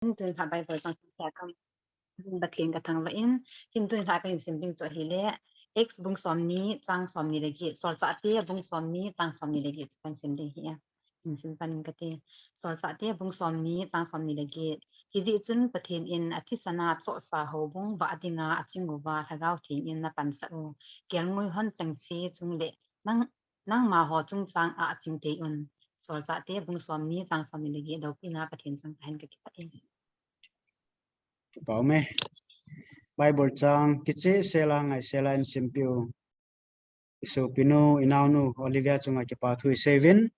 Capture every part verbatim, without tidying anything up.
Tun kha Bible chang khat ka, Pathen ka thangvah in, hin tun kha ka hin sim ding chu ahile, Acts bung somni chang somni le get, Solchahte bung somni chang somni le get chu kan sim ding ahi. Hin sim pan ing kate. Solchahte bung somni chang somni le get. Hijeh chun Pathen in athisan a chohsa houbung vah dinga aching uva Lhagao Theng in na pansah u kelngoi hon chengse chung le nang, nangma ho chungchang a aching tei un. Solchahte bung somni chang somni le get loupina Pathen chang kahin ka kipah e. Kipah e. Bible chang kicheh sela ngai sela in simpiu i sopinu, i naonu Olivia chunga kipa thu i seiyuvin.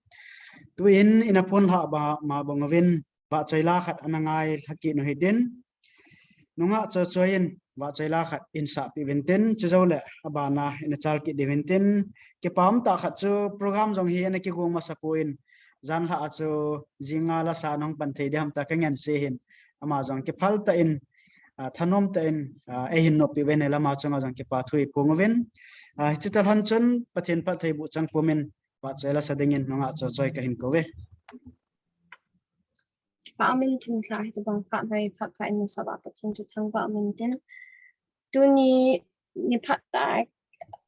Tuin ina phonlhah ba ma bang uvin, vahchoi la khat ana ngai lhakit u hitin. Nungah Choichoi in vahchoi la khat in sahpeh uvin tin, chujou le abana ina chal kit diu vin tin, kipa umtah khat chu program jong hi ana kigong masa poi, janlhah a chu jinga lasa nahung pan thei diham tia ka ngense hin. Ama jong kiphal tah in, a, thanom tah in, a, eihin noppeh uvin, lama chunga jong kipa thu i phong uvin. A, hiche tah lhon chun Pathen phattheiboh chang pumin, vahchoi lasa dingin Nungah Choichoi kahin kou ve. Kipah umin tin kha, hitobang phat vai phat pha in masa uva Pathen chu thangvah umin tin. Tuni ni phat tah,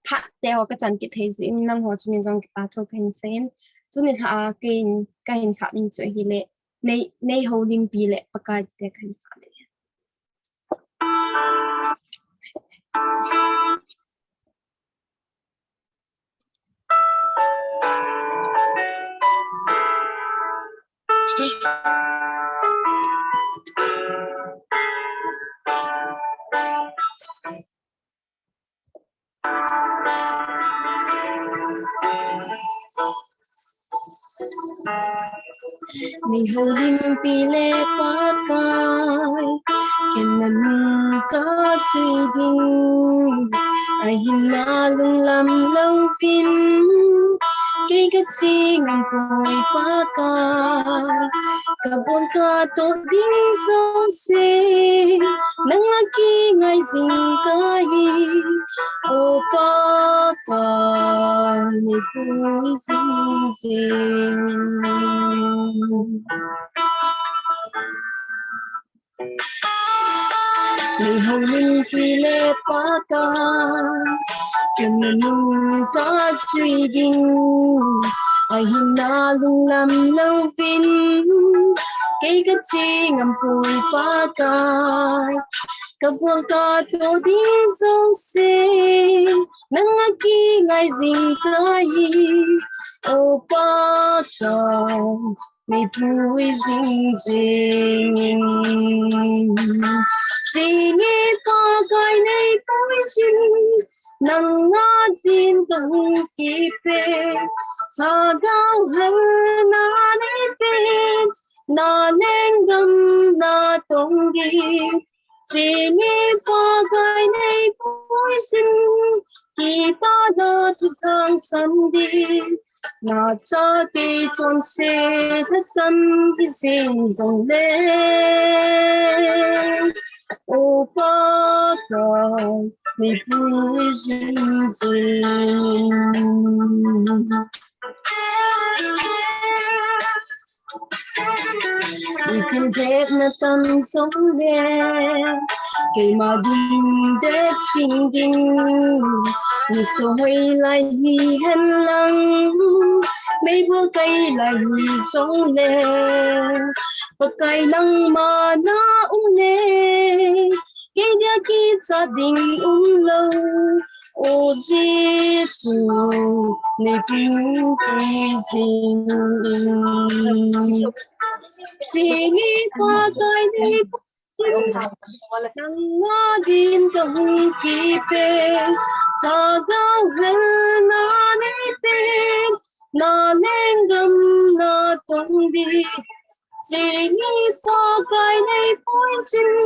phat tah ho ka chan kit thei jeh in nangho chun jong kipa thu kahin seiyin. Tuni lha a kahin, kahin sah ding chu ahile, Nei, Nei houlimpi le Pakai tite kahin sah ding. Nei houlimpi le Pakai, ken nanung kajui ding, ahin nalunglam louvin, kei kache ngam poi Pakai, kabol katoh ding jouse, nanga kingai jing kahi, O Pakai, neipui jing jing. Nei houlimpi le Pakai, ken nanung kajui ding, ahin nalunglam louvin, kei kache ngam poi Pakai, kabol katoh ding jouse, nanga kingai jing kahi, O Pakai, neipui jing jing. Jing e Pakai neipui jing, nanga din kahung kipe, Lhagao helna neipen, na lenggam natong ding. Jing e Pakai neipui jing, kipana thuthang sam ding. Nacha kei chonse lhasam hijing jongle, O Pakai, neipui jing jing. Itin thepna tam jongle, keima din det jing ding, nisohoi lai hihen lang, meibol kai lai hijongle, Pakai nangma na um le, kei dia kichat ding umlou, O Jesu, neipui jing. Jing e Pakai neipui jing, nanga din kahung kipe, Lhagao helna neipen, na lenggam natong ding. Jing e Pakai neipui jing,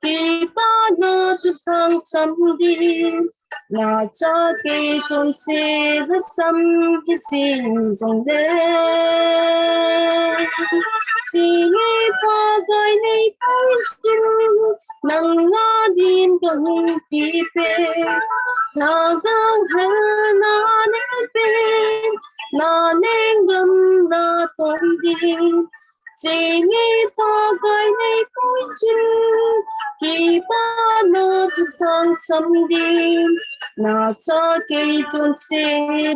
kipana thuthang sam ding. Nacha kei chonse lhasam hijing jongle, jing e Pakai neipui jing, nanga din kahung kipe, Lhagao helna neipen, na lenggam natong ding. Jing e Pakai nei Kin kipa na thupang sam din, na sa kei chun se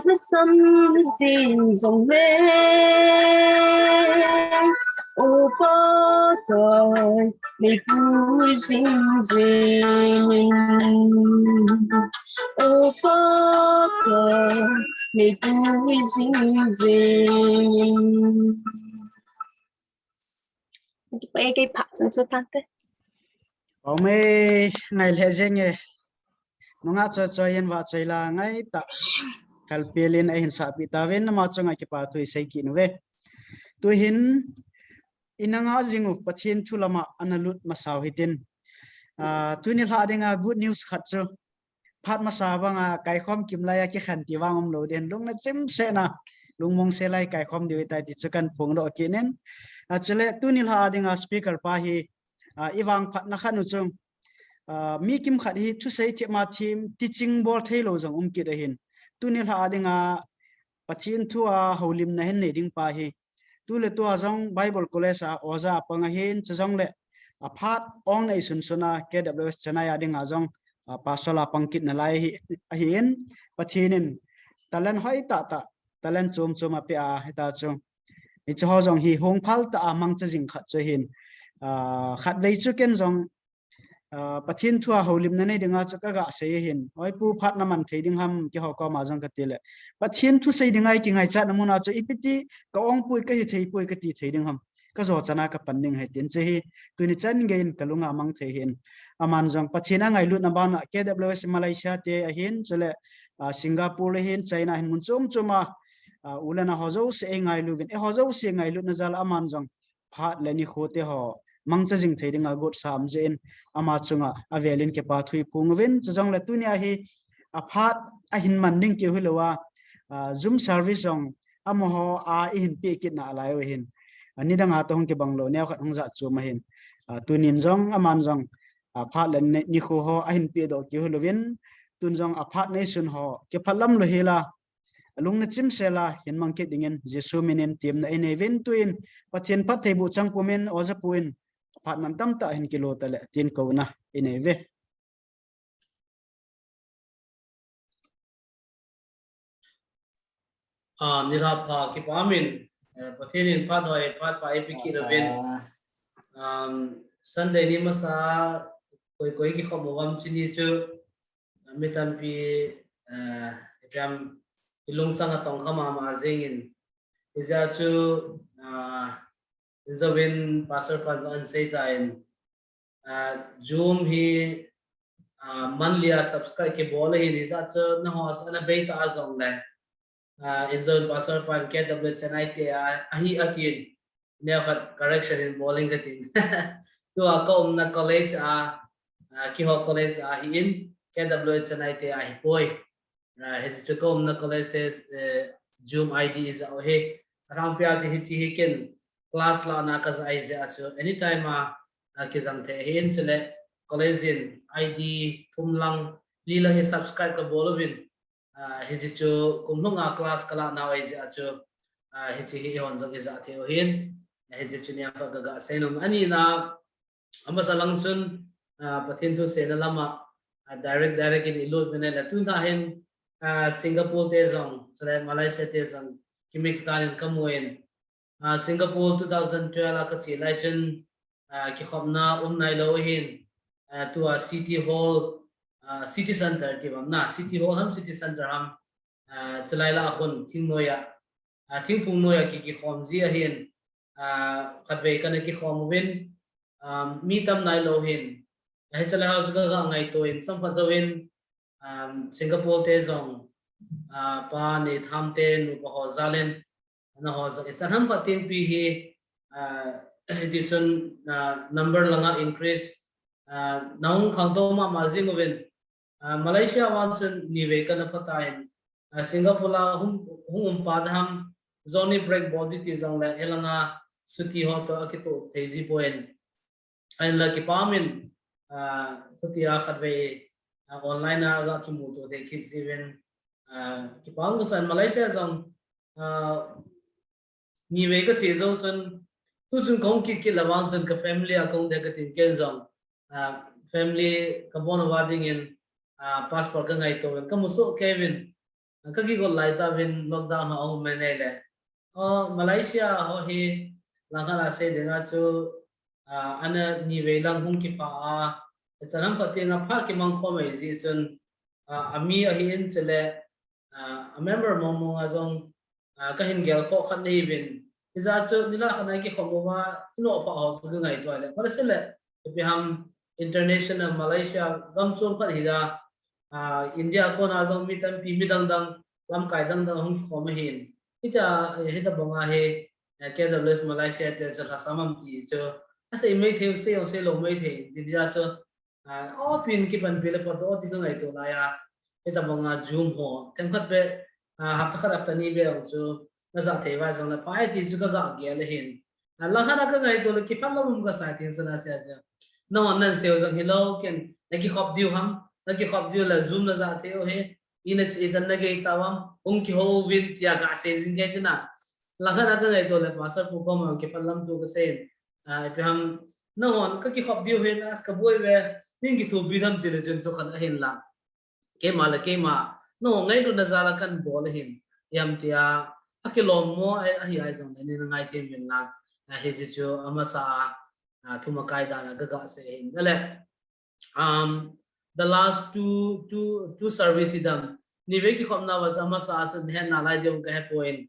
na sam din zong le. O Pa kai, nei pui zing zing. O Pa kai, nei pui zing zing. Kei, kei pha chan chu tante. Pau mei ngai le jeng e. Nunga choi choi in va choi la ngai ta. Kalpelin a hin sa pi ta vin nama chunga kipa thu i sei kit nu ve. Tu hin i nanga jing u Pathen thu lama ana lut masau hitin. Ah, tuni lha dinga good news khat chu. Phat masa banga kaikhom kim lai a kikhen ti vang um lo din lung na chim se na lungmong se lai kaikhom diu tai ti chu kan phongdoh kit in. Ah, chule tuni lha dinga speaker pa hi, ah, i vang phatna khat nu chung. Ah, mi kim khat hi thusei thema thim teaching bol thei lo jong um kit ahin. Tuni lha dinga Pathen thu a holimna hin nei ding pa hi. Tu le tua jong Bible College a oja a pang ahin, chu jong le a phat ong nei sun sun a K W S Chennai a dinga jong, a, pastor a pang kit na lai hi, ahin, Pathen in talent hoi ta ta, talent chom chom a pe a, hita chu. Hiche ho jong hi hung phal ta a mangcha jing khat chu hin, a, khat vei chu ken jong, Ah, Pathen thu a holimna nei dinga chu ka ga sei hin. Oi pu phat na man thei ding ham keiho koma jong ka ti le. Pathen thu sei dinga i kingaichat na mun a chu ipi ti ka ong pui ka hi thei pui ka ti thei ding ham. Ka jo chan a ka pan ding hai tin che hi. Tuni chan gei in ka lunga mang thei hin. Aman jong Pathen a ngailut na bana K W S Malaysia te ahin chule, ah, Singapore le hin China hin mun chom chom a, ah, u le nao ho jouse ei ngailu vin. Eiho jouse ngailut na jal aman jong phat le nikho te ho mangcha jing thei dinga got sam jeh in ama chunga avelin kipa thu i phong uvin, chujongle tunia hi a phat ahin man ding keu hilou a, a, Zoom service jong amaho a ihin pe kit nalai u hin. A, nidang a toh hung kibang lou neo khat hung jat chom ahin. A, tunin jong aman jong, a, phat le ni-, nikho ho ahin pe doh keu hilouvin, tun jong a phat neisun ho kiphalam lou hela, alung na chim sela hin mang kit dingin Jesu minin temna i nei uvin, tuin Pathen phattheiboh chang pumin oja pu in phat man tamtah hin kilo tale tin kouna i nei uve. Ah, nilhah pha kipa min, eh, Pathen in phat hoi, phat pha i pe kit uvin. Um, Sunday ni masa koi koi kikhom uvem chini chu, mi tampi, eh, ipi ham, i lungchang a tong kha mama jingin, hijeh chun, ah, injovin Pastor pan jong ahin sei tan, ah, Zoom hi, ah, monthly a subscribe kibol ahin, hijeh chun nangho ana bei ta jongle, ah, injovin Pastor pan K W Chennai te a, ahi atin, neo khat correction in bol in katin. Tua ka umna college a, ah, keiho college a ahin, K W Chennai te ahipoi. Ah, hiche chu ka umna college te, eh, Zoom I D ijat u hi. Alhangpia chu hiche hi ken class lahna kaja ahijeh chun anytime a, ah, kijang thei ahin chule college in I D thum lang, li lang hi subscribe kabol uvin. Ah, hiche chu kum lhunga class kalah nau ahijeh chun, ah, hiche hi eihon jong ija thei u ahin, ah, hiche chu neo khat kaga sei nom. Anina, amasa lang chun, ah, Pathen thu seina lama, ah, direct, direct in i lut uvin ahile. Tun ahin, ah, Singapore te jong, chule Malaysia te jong, kimix dan in kamu in, ah, Singapore two thousand twelve a kache lai chun, ah, kikhopna um nailou ahin, ah, tua City Hall, ah, City Center ti bang na, City Hall ham, City Center ham, ah, chulai lah a khun thingnoi a, ah, thingphung noi a ki, kikhom ji ahin, ah, khatvei kana kikhom uvin, ah, mi tam nailou hin, ah, hiche lai ho chu kaga ngaito in, chomkhat jouvin, ah, Singapore te jong, ah, pa Neitham te, nupa ho jal in, nangho jong ichan ham pha tengpi hi, ah, hiti chun, ah, number langa increase, ah, nahung khangtou mama jing uvin, ah, Malaysia vang chun nivei kana pha tan, ah, Singapore a hung, hung um pa ding ham, joni break bol ding ti jongle, hilanga chuti ho toh akitoh thei ji poi. Ahinla kipa min, ah, chutia khatvei, ah, online a ga kimuto thei kit jiuvin, ah, kipa um kasan. Malaysia jong, ah, nivei kache jou chun, Tu chun kahung kit kit le vang chun ka family a kahung ding katin ken jong, ah, family kabon uva dingin, ah, passport kangaito uvin, kamusoh kei uvin, ah, kakigot lai tauvin lockdown ho ahung um in ahile. Oh, Malaysia ho hi langkhat a sei dinga chu, ah, ana nivei lang hung kipha a, chanam khat tenga pha kimang khom ahi jeh chun, ah, ami ahin chule, ah, a member mong mong a jong, ah, kahin gelkhoh khat nahiuvin. Hijeh chun nilhah khat a kikhom uva, inoh pha ho chu kangaito le. Phat seh le, ipi ham international Malaysia gam chom khat hija, ah, India kona jong mi tampi mi dang dang, lamkai dang dang hung kikhom ahin. Hitia, eh, hitabanga hi, eh, K W S Malaysia te chu lhasam am ti chu asei maithei, sei jong seilou maithei, hijeh chun, ah, o pin kipanpi le phatdoh ti kangaito laiya, hitabanga Zoom ho themkhat beh, ah, hapta khat hapta ni beh jong chu najah thei uva jongle phai ti chu kagah gel ahin. Ah, langkhat a kangaito le kiphat lou um kasai theng sana sia sia. Nangho nansei u jong hilou, ken nakikhop diu ham, nakikhop diu le Zoom najah thei u hi, ina ichan nagei tauvem, hung kihou uvin tia kasei jing kei chuna. Langkhat a kangaito le Pastor Pu koma kiphat lam thu kasei in. Ah, ipi ham, nanghon kakikhop diu hin as kaboi uve, nin kithopi tham tile chun tu khat ahin lang. Keima le keima, nangho ngailutna jal a kabol ahin, ipi ham tia, akilom mo, ahi, ahi jongle, nin ngai them uvin lang, ah, hiche chu amasa a, ah, thumakai dan a kaga sei ahin. Ale, um, the last two, two, two service hi dam, nivei kikhopna uva chu amasa a chu nahet nalai diu kahepoi,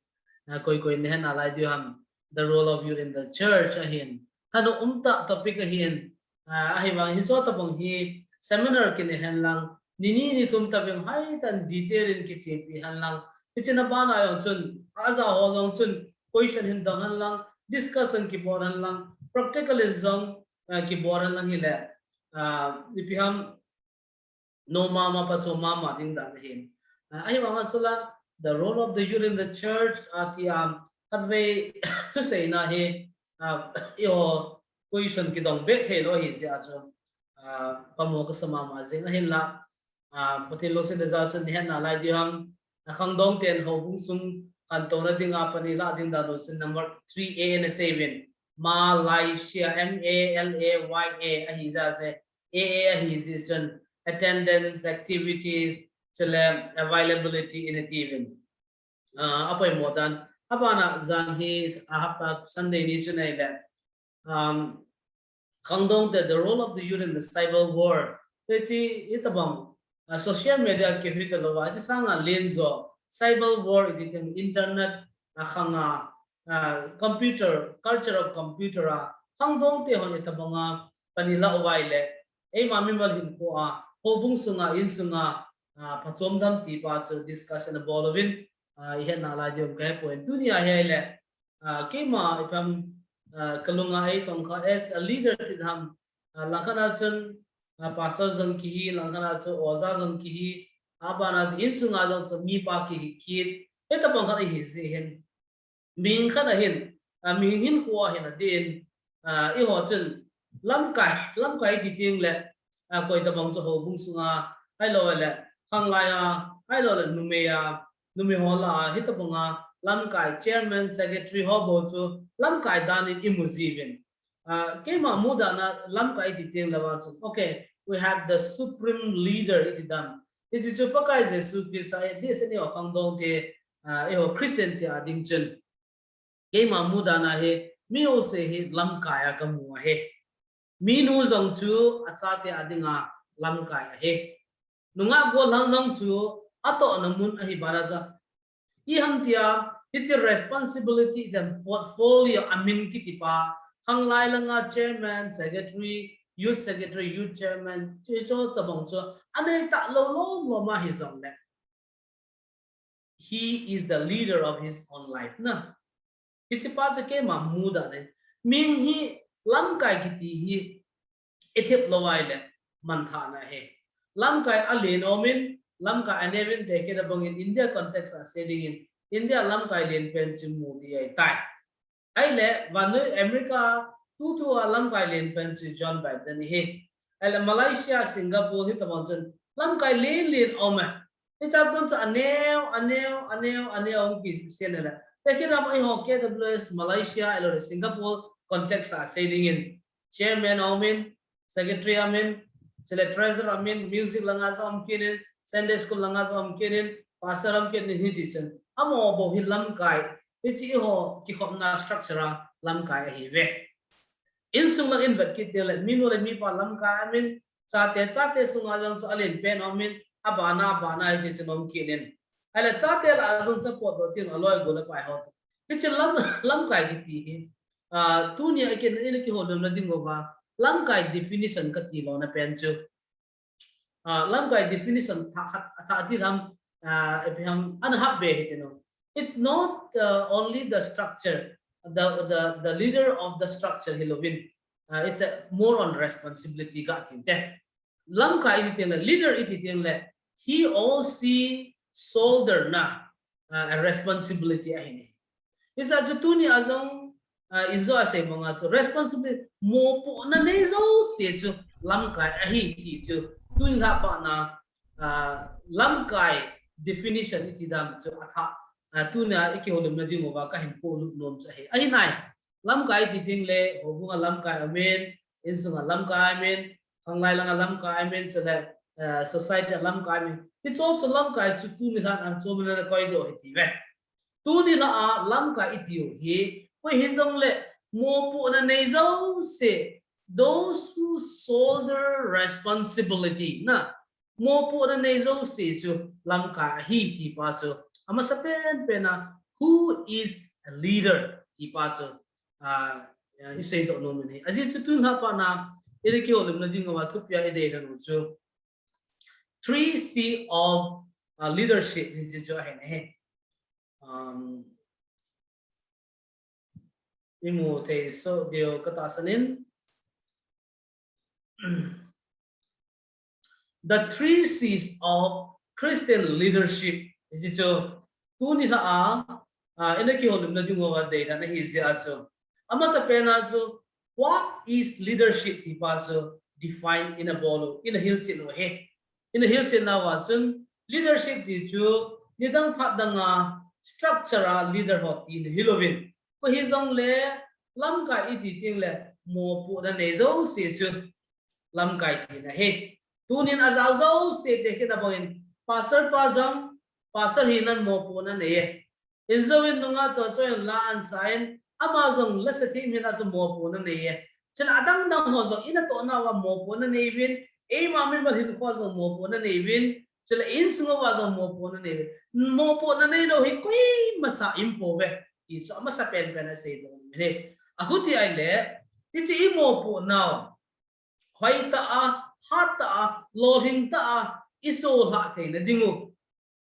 ah, koi koi nahet nalai diu ham, the role of youth in the church ahin. Thanom umtah topic ahin, ah, ahivang hiche tabang hi seminar kinei hen lang, nini nithum tabang hi tan detail in kichepi hen lang. Hiche na bana jong chun, aja ho jong chun, question hin dong hen lang, discussion kibol hen lang, practical in jong, ah, kibol hen lang hile, ah, ipi ham, nom mama, pachom mama ding dan ahin. Ah, ahivang a chu la, the role of the youth in the church, ah, tia, khatvei thuseina hi, ah, eiho question kidong be thei lou ahi jeh a chu, ah, pamo kasa mama jing ahin la, ah, Pathen lungset na jal chun nahet nalai diu ham, ah, khangdong ten houbung sung khantouna dinga pan ilah ding dan u chun number three A ana sei uvin. Malaysia, M A L A Y A ahi jeh a chu, A A ahi jeh chun attendance, activities, chule availability ina ti uvin. Ah, apoimo dan. Abana jan hi, ah, hapta Sunday ni chu nei le. Um, khangdong te, the role of the youth in the cyber war. Te chi, hitabang, ah, social media kihui talou va, hiche sanga len jo, cyber war, iti teng internet, ah, khanga, ah, computer, culture of computer a, khangdong te hon hitabanga pan ilah uva ahile, eima mimal hinkho a, houbung sunga, insunga, ah, phachom dam ti pa chu discussion abol uvin, ah, ihet nalai diu kahepoi. Tunia hi ahile, ah, keima ipi ham, ah, kalunga eitong kha as a leader ti ham, ah, langkhat a chun, ah, pastor jong kihi, langkhat a chu oja jong kihi, abana chu insunga jong chu mipa kihi kit, hitabang khat ahi jeh hin. Mihing khat ahin, ah, mihing hinkho ahin adin, ah, eiho chun lamkai, lamkai iti teng le, ah, koi tabang chu houbung sunga, ahilou le, khanglai a, ahilou le, numei a, numei ho lah a, hitabanga lamkai chairman, secretary ho bou chu lamkai dan in imu jiuvin. Ah, keima mudan a lamkai iti teng le vang chun, okay, we have the supreme leader iti dan. Hiche chu Pakai Jesu Christa, eh, D S N A ho khangdong te, ah, eiho Christian te a ding chun. Keima mudan a hi, mi jouse hi lamkai a kamu ahi. Minu jong chu achate a dinga lamkai ahi. Nungah gollhang jong chu atohna mun ahi bana chu. Ipi ham tia, hiche responsibility them portfolio amin kiti pa, khanglai langa chairman, secretary, youth secretary, youth chairman, hiche tabang chu anei talou lom lom ahi jongle. He is the leader of his own life na. Hiche pa chu keima mudan ahi. Mi hi lamkai kiti hi ithip lou ahile manthahna ahi. Lamkai alen umin, lamkai anei uvin, tekit abang in India context a sei dingin, India lamkai alen pen chu Modi ahitai. Ahile, vannoi America tutu a lamkai alen pen chu John Biden ahi. Ahile Malaysia, Singapore hitabang chun lamkai alen alen aume. Hiche a kon chu aneo, aneo, aneo, aneo hung kisen le. Tekit a eiho K W S Malaysia, ahilou le Singapore, context a sei dingin, chairman aumin, secretary aumin, chule treasurer aumin, music langa jong aum kit in, Sunday school langa jong aum kit in, pastor aum kit in hiti chun. Amaho bou hi lamkai, hiche eiho kikhopna structure a lamkai ahiuve. Insung lang in vet kit teng le, minu le mipa lamkai aumin, chate, chate sunga jong chu alen pen aumin, abana, abana hiti chun aum kit in. Ahile chate lah a jong chu potdoh thei in aloi gol le pai ho. Hiche lam, lamkai kiti hi. Ah, tunia ikin, ina kihoulimna diuva, lamkai definition kati lona pen chu. Ah, lamkai definition thah khat, thah ti ham, ah, ipi ham, ana hap be hiti no. It's not, uh, only the structure, the, the, the leader of the structure hilouvin. Uh, it's a more on responsibility ga ti te. Lamkai iti teng le, leader iti teng le, he or she shoulder na, uh, a responsibility ahi ne. Hijeh chun tunia jong, ah, injo a sei banga chu responsibility mopohna nei jouse chu lamkai ahi ti chu tunia pat na, ah, lamkai definition iti dan chu athah, ah, tunia ikihoulimna diuva kahin polut nom chu ahi. Ahi nai, lamkai iti teng le, houbunga lamkai aumin, insunga lamkai aumin, khanglai langa lamkai aumin, chule, ah, society a lamkai aumin. Hiche chu lamkai chu tunia a chu mina koidoh hiti ve. Tunia a lamkai itiu hi, koi hijongle mopohna nei jouse, those who shoulder responsibility na, mopohna nei jouse chu lamkai ahi ti pa chu, amasa pen pen a, who is a leader ti pa chu, ah, ah, isei doh nom in ahi. Ajeh chu tunia pat na, ina kihoulimna diuva thupia idei lhanu chu, three C of, uh, leadership hiti chu ahi ne. Um, imu thei soh diu katahsan in. The three C's of Christian leadership hiti chu tunia a, ah, ina kihoulimna diuva deilhen ahi jeh a chu. Amasa pen a chu, what is leadership ti pa chu define ina bol u, ina hilchen u ahi. Ina hilchen nauva chun leadership ti chu nidang phat danga structure a leader ho tina hilouvin, koi hijongle lamkai iti teng le mopohna nei jouse chu lamkai tina ahi. Tunin ajao jouse te kiti bangin, pastor pa jong, pastor hinan mopohna nei e. Injou in nunga chochoi in la ana sa in, ama jong lasa thim hina chu mopohna nei e. Chule adang dang ho jong ina toh nauva mopohna nei uvin, eima mimal hinkho jong mopohna nei uvin, chule insung uva jong mopohna nei uvin. Mopohna nei lou hi koima cha um pouve ti chu amasa pen pen a sei doh nom in ahi. Achuti ahile, hiche imopoh nau hoitah a, hattah a, lolhingtah a isohlhah theina diu,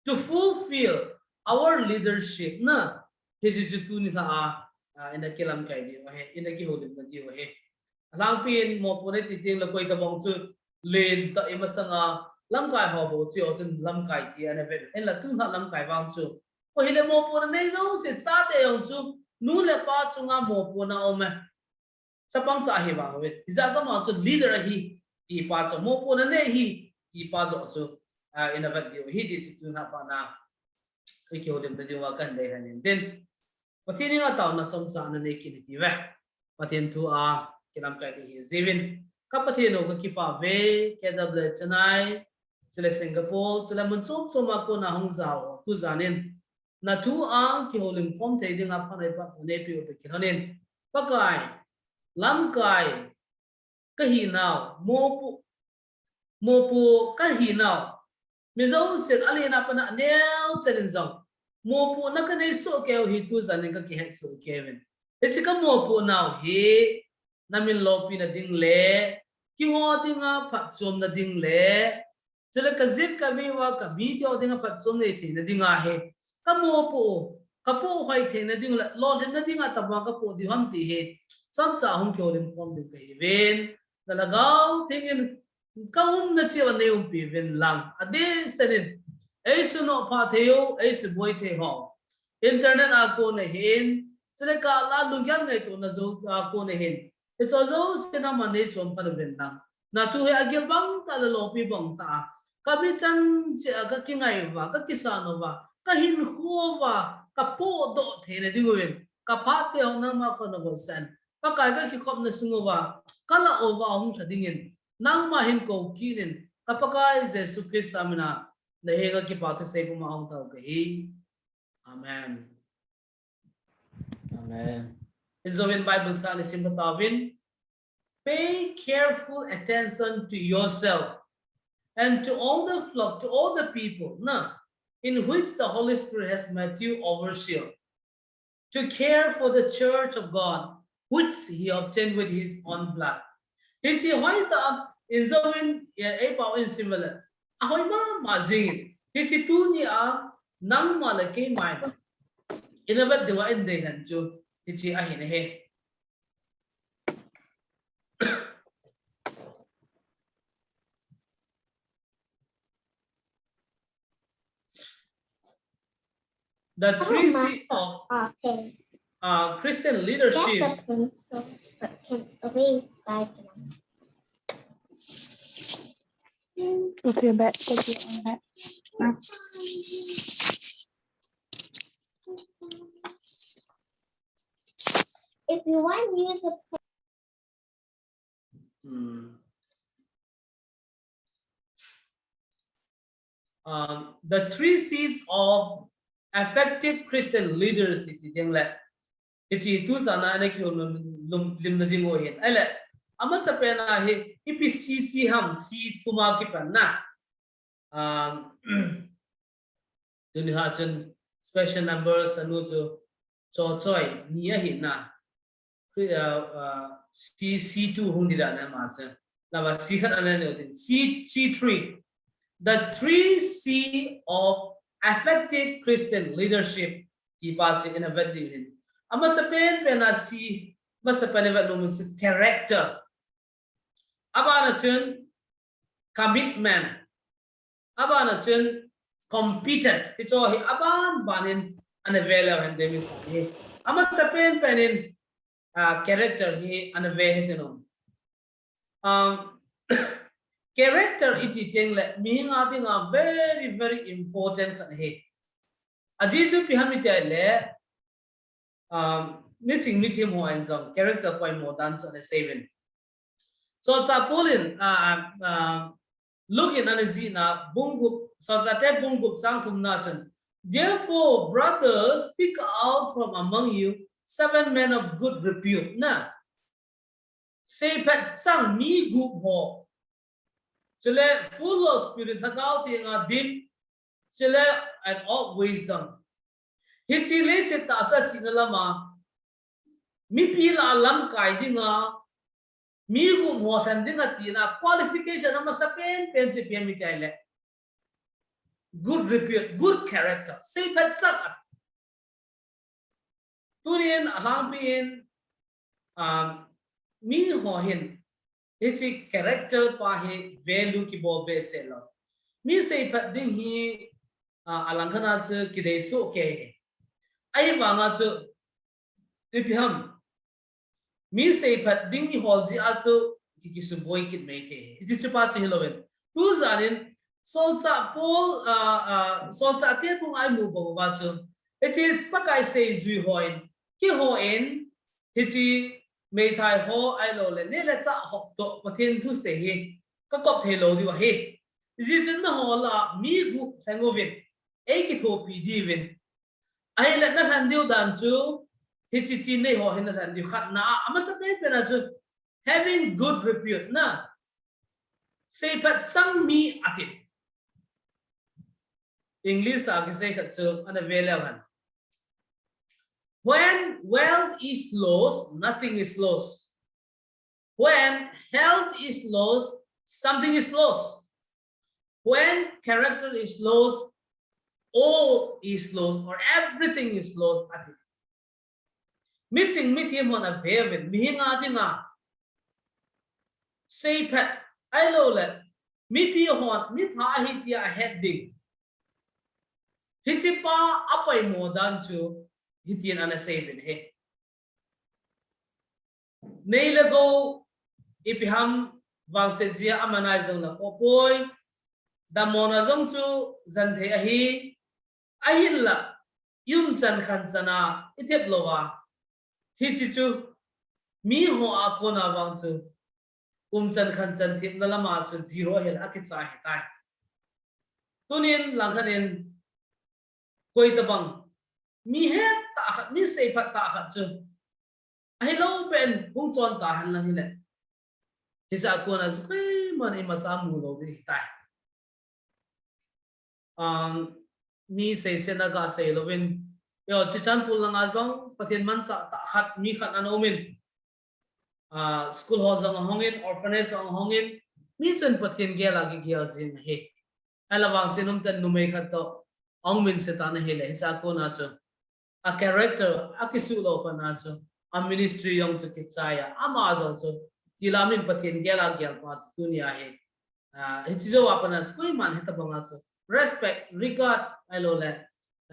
to fulfill our leadership na, hiche chu tunia a, ah, ina kilamkai diu ahi, ina kihoulimna diu ahi. Alangpin mopohna iti teng le koi tabang chu lentah, imasanga lamkai ho bou chu, chun lamkai ti ana vet. Ahinla tunia lamkai vang chu, koi hile mopohna nei jouse, chate jong chu nu le pa chunga mopohna aume. Chapang cha ahi vang uvin, hijeh a chu ama chu leader ahi ti pa chu, mopohna nei ahi ti pa joh chu, ah, ina vet diu ahi ti chu tunia pat na ikihoulimna diuva kahin deilhen in tin. Pathen henga taona chomcha ana nei kit in tiu ve. Pathen thu a kilamkai ding ahi jeh uvin, ka Pathen u kakipah uve, K W H Chennai, chule Singapore, chule mun chom chom a kona hung jao, tujan in na thu a kihoulim khom thei dinga phatna eipeh u toh kilhonin, Pakai, lamkai kahinau, mopoh, mopoh kahinau, mi jousen alen a pat a neocha in jong mopohna kanei soh keiyu hi tujan in kakihet soh kei uvin. Hiche kamopoh nau hi namin loupina ding le, keiho dinga phatchomna ding le, chule kajet kavei uva kamite dinga phatchom nei theina dinga hi, kamopoh, kapoh hoi theina ding le lolhinna dinga tabang kapoh diu ham ti hi chomcha hung kihoulim khom ding kahi uvin, na Lhagao Theng in kaumna cheh uva neiumpi uvin lang, adehset in eisunoh phah thei u, eisuboi thei ho, internet a kon ahin, chule kah la lunggel ngaitona jou a kon ahin, hicheho jouse nangman neichom khen uvin lang, na thu hi agil bang tah le loupi bang tah a, kami chan cheh a kakingai uva, kakisan uva, kahinkho uva kapohdoh theina diuvin, kaphat teho nangma khut a navohsah in, Pakai ka kikhopna sung uva, ka lah uva hung lha dingin, nangma hin kou kit in, ka Pakai Jesu Christa mina, na henga kipa thusei puma hung tao kahi. Amen. Amen. Injou in Bible chang isim kha tauvin. Pay careful attention to yourself and to all the flock, to all the people, na, in which the Holy Spirit has made you overseer, to care for the church of God, which he obtained with his own blood. Hiche hoitah in injou in, eh, eipao in sim le. Ahoi mama jing in. Hiche tunia nangma le keima in, ina vet diuva eidei lhon chu hiche ahi nahi. The three C of, uh, Christian leadership. Okay, back to the, uh, if you want to use a Hmm. Um, the three C's of effective Christian leaders, iti ding le. Hiche tu jana ana kihou lum, lum, limna ding u ahin. Ahile, amasapen a hi, ipi C C ham, C thum a kipan na. Um, tuni ha chun special numbers anu chu cho choi ni ahi na. Kri-, uh, uh, C, C two hung ding dan ama chu. Lava C khat ana neo din. C, C three. The three C of effective Christian leadership. Kipa chu ina vet diu ahin. Amasapen pen a C, amasapen a vet nom chu character. Abana chun commitment. Abana chun competent. Hicho hi aban banin ana ve leu hen demi sa hi. Amasapen pen in, ah, character hi ana ve hite nom. Um, character iti teng le, mihem a dinga very, very important khat ahi. Ajeh chu ipi ham iti le, um, miching mithem ho in jong character poimo dan chu ana sei uvin. Solchah Paul in, ah, ah, Luke in ana jihna bung gup, Solchahte bung gup chang thumna chun, "Therefore, brothers, pick out from among you seven men of good repute," na. Seiphat chang mi gup ho. Chule full of spirit, lhagao tenga dim. Chule and of wisdom. Hiche leiset tahsa chihna lama mipi lah a lamkai dinga, mi gup ho lhen dinga tina qualification amasapen pen chu ipi ham iti le, good repute, good character, seiphat chang a. Tunin alangpi in, um, mi ho hin, hiche character pa hi value kibol behseh lou. Mi seiphat ding hi, uh, alangkhat a chu kidei soh kei. Ahivanga chu, ipi ham, mi seiphat ding ihol jeh a chu ki, kisuboi kit mai thei. Hiche chu pa chu hilouvin. Tujan in Solchah Paul, ah, ah, Solchahte bung a imu bang uva chu, hiche Pakai seijui hon, kihon, hiche meithai ho ahilou le, neh le chah ho toh Pathen thusei hi kakop thei lou diu ahi. Hijeh chun nangho lah a mi gup lheng uvin, eikithopi diuvin. Ahile nalhen diu dan chu, hiche chu neiho hin nalhen diu khatna a, amasapen pen a chu, having good repute na. Seiphat chang mi ati. English a kisei khat chu ana ve leu hen. When wealth is lost, nothing is lost. When health is lost, something is lost. When character is lost, all is lost, or everything is lost, ati. Miching mithem hon ave uvin, mihem a dinga seiphat ahilou le, mipi hon mipha ahi tia ahet ding, hiche pa apoimo dan chu hitin ana sei uvin ahi. Nei le gou, ipi ham, vangset jeh a amanai jong nakhoh poi. Dammona jong chu jen thei ahi. Ahinla, i umchan khanchan a i thep louva, hiche chu mi ho a kona vang chu umchan khanchan themna lama chu zero hel a kicha hitai. Tunin langkhat in koi tabang mi het tah khat, mi seiphat tah khat chu ahilou pen hung chon ta hen lang hile, hiche a kona chu koiman imacha mu lou ding hitai. Um, mi seisena ga sei louvin, yo, Churachandpur langa jong Pathen manchah tah khat mi khat ana umin, ah, school ho jong ahongin, orphanage jong ahongin, mi chun Pathen gel a kigel jing ahi. Ahilah vang sin umtah in numei khat toh ahung minse tan ahile, hiche a kona chu a character a kisuh lou pana chu a ministry jong chu kichai a, ama jong chu tilamin Pathen gel a gel pa chu tunia hi, ah, hiche jou a pana chu koiman hitabanga chu respect, regard, ahilouleh,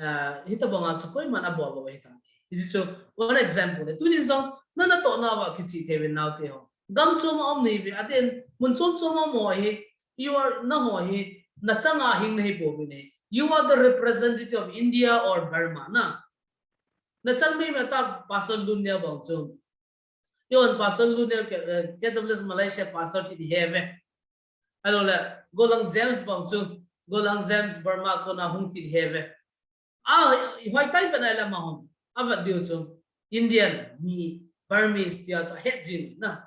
ah, hitabanga chu koiman abol lou ahitai. Hiche chu one example le. Tunin jong na natohna uva kichih thei uvin naote ho. Gam chom a um nahiuve, aden mun chom chom a um ho hi, you are, nangho hi nachanga hing nahipouvin ahi. You are the representative of India or Burma, na. Nachang mei mei ta Pastor Lunnia bang chu. Yon Pastor Lunnia ke, eh, K W S Malaysia Pastor ti di heve. Ahilouleh, Golang James bang chu, Golang James Burma kona hung ti di heve. A, hoitai pen ahile ama hon avet diu chu Indian mi, Burmese tia chu ahet jing na.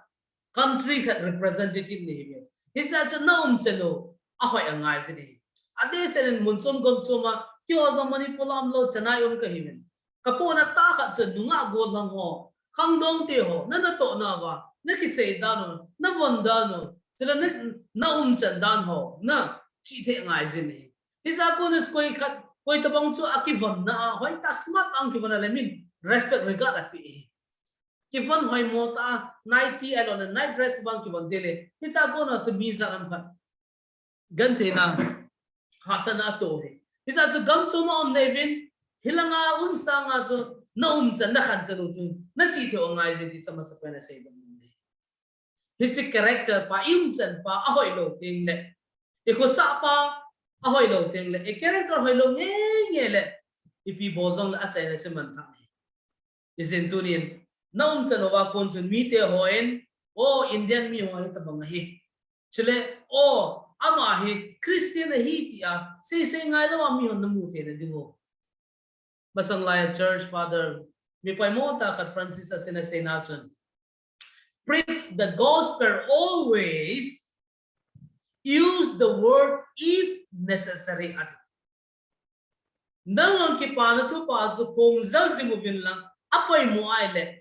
Country khat representative nahiuve. Hiche a chu na umchan u ahoi angai jin ahi. Adeh sel in mun chom gam chom a, keiho jong Manipur a umlou, Chennai um kahiuvin. Kapohna tah khat chu nungah gollhang ho, khangdong te ho, na natohna uva na kichai dan u, na von dan u, chule na, na umchan dan ho na chih thei ngai jin ahi. Hiche a kona koi khat, koi tabang chu akivon na a, hoitah smart a kivon a le min respect, regard apeh ahi. Kivon hoimo tah a, nighty ahilouleh night dress bang kivon te le, hiche a kona chu mi jat ham khat gentheina, hahsatna atoh ahi. Hiche a chu gam chom a um nahiuvin, hilanga um sanga chu na umchan, na khanchan u chu na chih thei u angai jin ti chu amasapen a asei ding ahi. Hiche character pa, i umchan pa ahoi lou teng le, i khosah pa ahoi lou teng le, i character hoi lou nge nge le, ipi bol jong le achaina chu man thah ahi. Hijeh in tunin na umchan uva kon chun mite hon, o, Indian mi ho hitabang ahi, chule, o, ama hi Christian ahi tia seisei ngai lou a mi hon na mu theina diu. Masang lai a Church Father, mi poimo tah khat Francis Assisi in aseina chun, preach the gospel always, use the word if necessary, ati. Nangin kipana thupha chu phong jal jing uvin lang, apoimo ahile,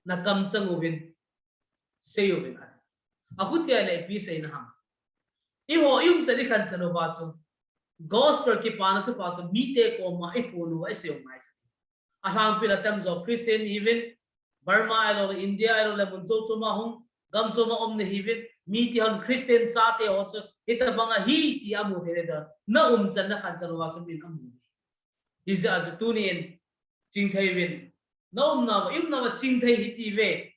na kamchang uvin, sei uvin, ati. Akhutia le ipi seina ham? Eiho i umchan i khanchan uva chu gospel kipana thupha chu mite koma i phong uva i sei u ngai. Alhangpin atamjo Christian ihiuvin, Burma ahilouleh, India ahilouleh, mun chom chom a hung, gam chom a um nahiuvin, mite hon Christian chate ho chu hitabang ahi ti amu thei le da, na umchan na khanchan uva chu min amu. Hijeh a chu tunin chingthei uvin, na umna uva, i umna uva chingthei hiti ve.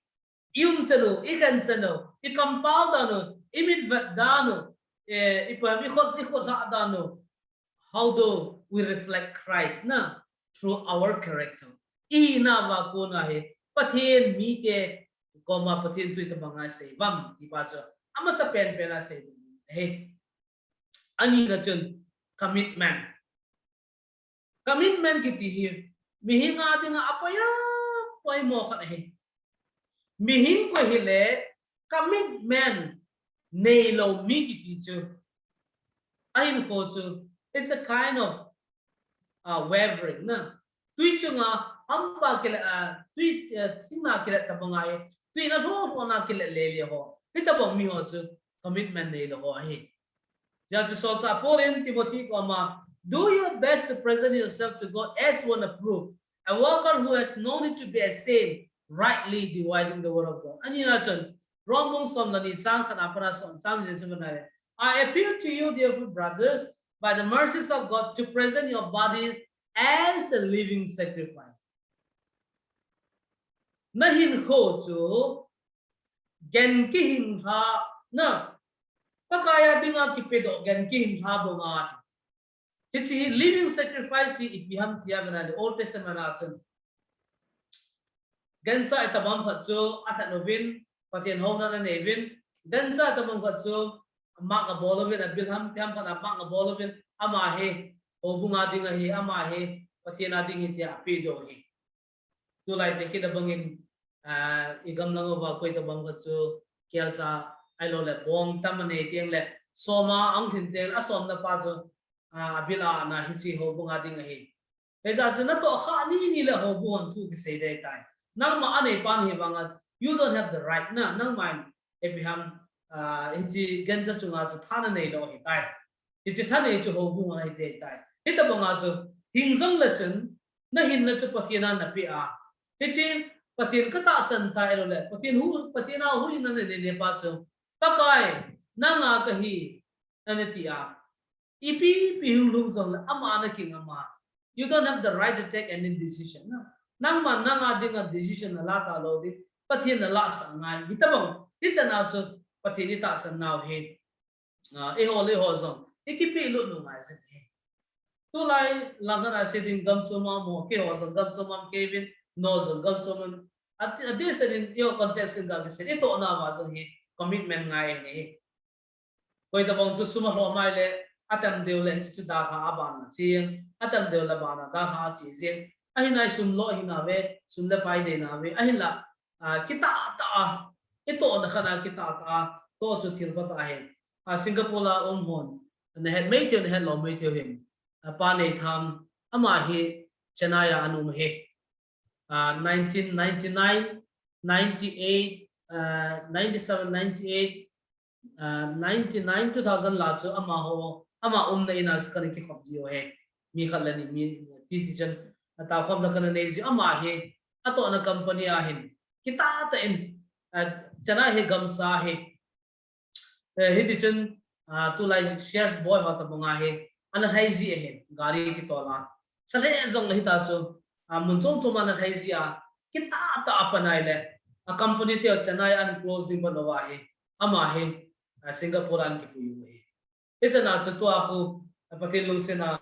I umchan u, i khanchan u, i kampao dan u, i mitvet dan u, eh, ipi ham, i khut, i khut lha dan u. How do we reflect Christ na? Through our character. I hina uva kona hi Pathen mite koma Pathen thu itabang a sei uvam ti pa chu amasapen pen a sei uvam ahi. Anina chun commitment. Commitment kiti hi mihem a dinga apoi a poimo khat ahi. Mihem koi hile commitment neilou mi kiti chu, ahinkho chu, it's a kind of, uh, wavering na. Tui chunga hampa kile, uh, tui, uh, thingna kile tabang ahi. Tui na lho lho na kile le le ho. Hitabang mi ho chu commitment neilou ho ahi. Hijeh chun solchah Paul in Timothy koma, do your best to present yourself to God as one approved, a worker who has no need to be ashamed, rightly dividing the word of God. Anina chun, Rom bung som le ni chang khat a pat a som, chang ni chun na le. I appeal to you, therefore, brothers, by the mercies of God, to present your bodies as a living sacrifice. Na hinkho chu gan kihinglha na, Pakai a dinga kipedoh gan kihinglha banga. Hiche hi living sacrifice hi ipi ham tia vena le Old Testament a chun Gancha itobang khat chu athat uvin, Pathen houna anei uvin. Gancha itobang khat chu mark abol uvin, abil ham, ipi ham khat a mark abol uvin, ama hi houbung a ding ahi, ama hi Pathen a ding ahi tia apeh doh ahi. Tulai tekit abangin, ah, igam lang uva koi tobang khat chu kelcha ahilou le bong tam anei teng le, som a ahung lhin teng le, asomna pa chu, ah, abil a ana hiche houbung a ding ahi. Hijeh chun natoh kha ni ni le houbung a thu kisei ding ahitai. Nangma anei pa nahi vang a, you don't have the right na, nangma in ipi ham, ah, hiche gancha chunga chu tha nanei lou ahitai. Hiche thanei chu houbung a ahi ding ahitai. Hitobang a chu hing jong le chun, nahinna chu Pathen a napeh a. Hiche Pathen katahsan tai ahilou le, Pathen hu, Pathen a huhhingna nanei pa chu, Pakai, nanga kahi, ana ti a. Ipi ipi hung lhung jong le, ama nakingam a. You don't have the right to take any decision. Na, nangma nanga ding a decision nala talou ding, Pathen nalahsah ngai. Hitobang, hichan a chu Pathen itahsan nau hi, ah, eiho le eiho jong ikipehlut u ngai jing ahi. Tulai lang khat a sei ding gam chom a mo, keiho jong gam chom a um kei uvin, nangho jong gam chom a um. Ati, adeh seh in eiho context in ga kisei, itohna uva jong hi commitment ngai ahi. Koi tobang chu sum alhom mai le, atam deu le hichu dalha a bana che jeng, atam deu le bana dalha a che jeng. Ahinai sum lo hina ve, sum le pai deina ve, ahinla, ah, kitah tah a, itohna khat a kitah tah a toh chu thil phatah ahi. Ah, Singapore a um hon, nahet mai thei u, nahet lou mai thei u hin, ah, Pa Neitham, ama hi Chennai a ana um ahi. Ah, nineteen ninety-nine, ninety-eight, ah, ninety-seven, ninety-eight, ah, ninety-nine, two thousand la chu amaho, ama umna in a chu kana kikhop jiu ahi. Mi khat le ni, mi titi chun, ataokhomna kana nei jiu, ama hi atohna company a hin kitah tah in, ah, Chennai hi gamsa ahi. Eh, hiti chun, ah, tulai sales boy ho tobang a hi ana lhai ji ahi, gari kitol a. Sale jong le hita chu, ah, mun chom chom a ana lhai ji a, kitah tah a panai le, a company te Chennai a ana close ding bou ahi, ama hi, ah, Singapore a ana kipui u ahi. Hichan a chu tua khu, ah, Pathen lungset a,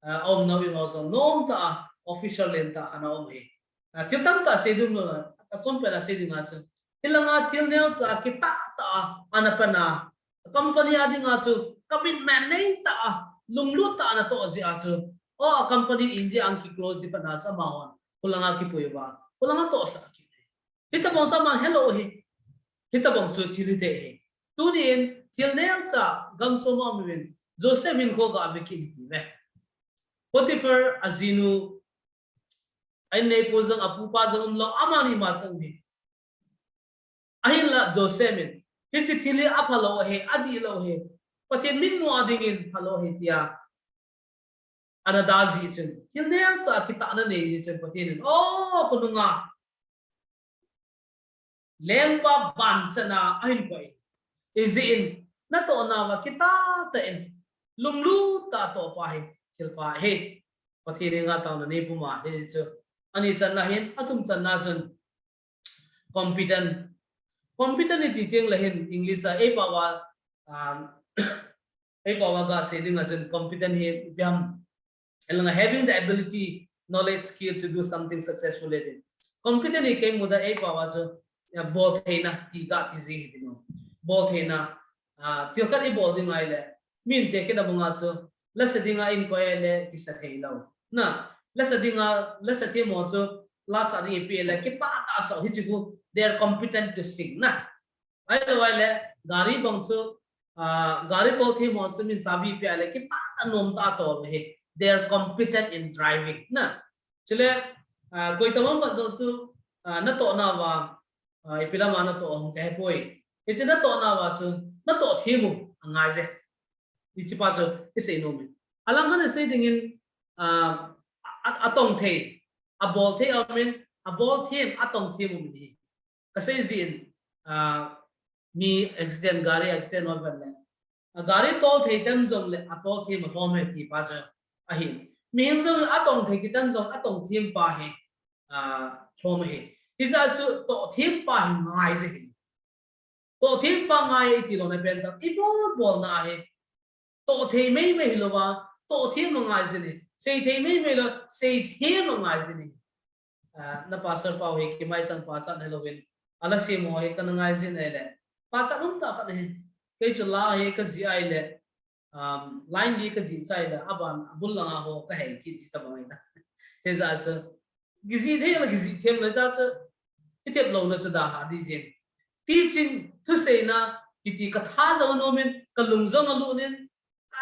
ah, aumnau in ho jong nomtah a, official lentah khat ana um ahi. Ah, thil tamtah sei ding lou, achom pen a sei ding a chu, hilanga thil neocha kitah tah a ana pan a, company a ding a chu commitment nei tah a, lunglut tah a ana toh jeh a chu, o, a company India a ana kiclose ding pan a chu amahon khulanga kipui uva, khulanga tohsah kit. Hitobang chu aman helou ahi. Hitobang chu thil hithei ahi. Tuni in thil neocha gam chom a um uvin, Joseph in kho ga ve kit in ati uve. Potiphar ajinu, a inneipu jong, apupa jong umlou, amani ma jong um ahi. Ahinla Joseph in, hiche thil hi aphalou ahi, adihlou ahi, Pathen mitmu a dingin phalou ahi tia ana da jeh chun, thil neocha kitahna nei jeh chun Pathen in, o, khonunga lengpa ban chan a ahin koi. Ijeh in, natohna uva kitah tah in, lunglut tah a tohpa hi thilpha ahi. Pathen henga taona nei puma, hichu ani channa ahin, athum channa chun competent. Competent iti teng le hin English a eipao a, um, eipao a ga sei ding a chun competent hi ipi ham, elanga having the ability, knowledge, skill to do something successfully. Competent hi kei muda eipao a chu, ya, boltheina ti ga ti ji ahi ti no. Boltheina, ah, thil khat ibol ding ahile, min tekit a banga chu, lasa dinga inkoi le kisa thei lou. Na, lasa dinga, lasa them ho chu, lasa ding ipi le, kipah tah a sao, hichu khu, they are competent to sing, na. Ahilou ahile, gari bang chu, ah, gari tol them ho chu, min chabi pe le, kipah tah a nomtah a tol ahi. They are competent in driving, na. Chule, ah, koi tobang khat jong chu, ah, natohna uva, ah, ipi lama natoh ham kahepoi. Hiche natohna uva chu, natoh them u angai je. Hiche pa chu isei nom in. Alang khat a sei dingin, ah, a, a, atong thei, abol thei aum in, abol them, atong them aum in ahi. Kasei jin, ah, mi accident, gari accident ho vet le, a gari tol thei tem jong le, atol them alhom e ti pa chu ahi. Mihem jong atong thei kitem jong, atong them pa hi, ah, lhom ahi. Hijeh chun toh them pa hi ngai je ahi. Toh them pa ngai iti lou na pen ta, ibol bol na ahi. Toh thei mei mei hilou va, toh them angai jin ahi. Sei thei mei mei lou, sei them angai jin ahi. ah, na pastor pa hi kimai chang pachat hello in. Ala sem ho hi kana ngai jin ahile. Pachat um tah khat hi. Kei chu la hi ka jih ahile. Um, line li ka jih chai le, aban, abul langa ho ka hei kit ji tabang ahi na. Hijeh chun, kijih thei le, kijih them le, hijeh chun, i them louna chu dalha ding jeng. Teaching, thuseina, kiti ka tha jong anom in, ka lung jong alut in,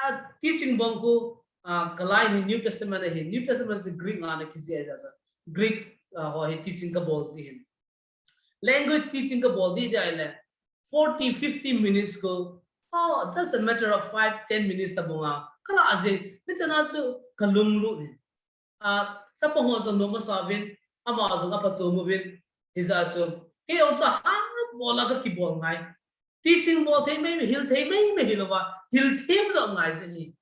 a, teaching bang khu, a, ka line hi New Testament ahi, New Testament chu Greek nga na kijih ahi jeh chun, Greek, a, ho hi teaching ka bol ji hin. Language teaching ka bol ding ding ahile, forty, fifty minutes ko, oh, just a matter of five, ten minutes tabang a, ka la jeng, hichea chu ka lunglut in. A, chapang ho jong nom asa uvin, ama jong apachom uvin, hijeh chun, kei jong chu ha bol a ka kibol ngai. Teaching bol thei mai, hil thei mai, mai hil uva, hil them jong ngai jeng in.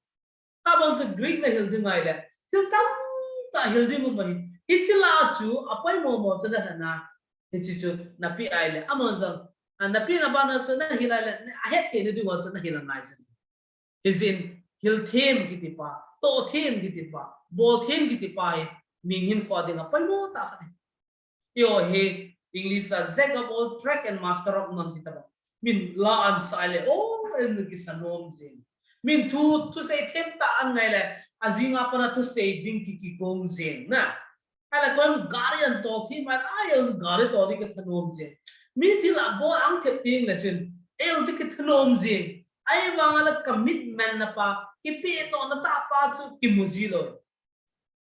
Tabang chu Greek na hil ding ahile, thil tamtah hil ding um ahi. Hiche la chu apoimo mo chu na lhana. Hiche chu na pe ahile, ama jong, a, na pena bana chu na hil ahile, a hetthei na diuva chu na hil angai jeng. Hijeh in, hil them kiti pa, toh them kiti pa, bol them kiti pa hi, mi hinkho dinga poimo tah khat ahi. Eiho hi English a jack of all trade and master of none ti tabang. Min la an sa le, oh, en kisa nom jeng. Min thu, thusei them tah an ngai le, ajing a pat a thusei ding ki, kikong jeng na. Ahile koin gari an tol them, ahile, ai, gari tol ding kithanom jeng. Mi thil abol ang them ding le chun, ei jong chu kithanom jeng. Ahivang a le commitment na pa, kipe tohna tah pa chu kimu ji lou.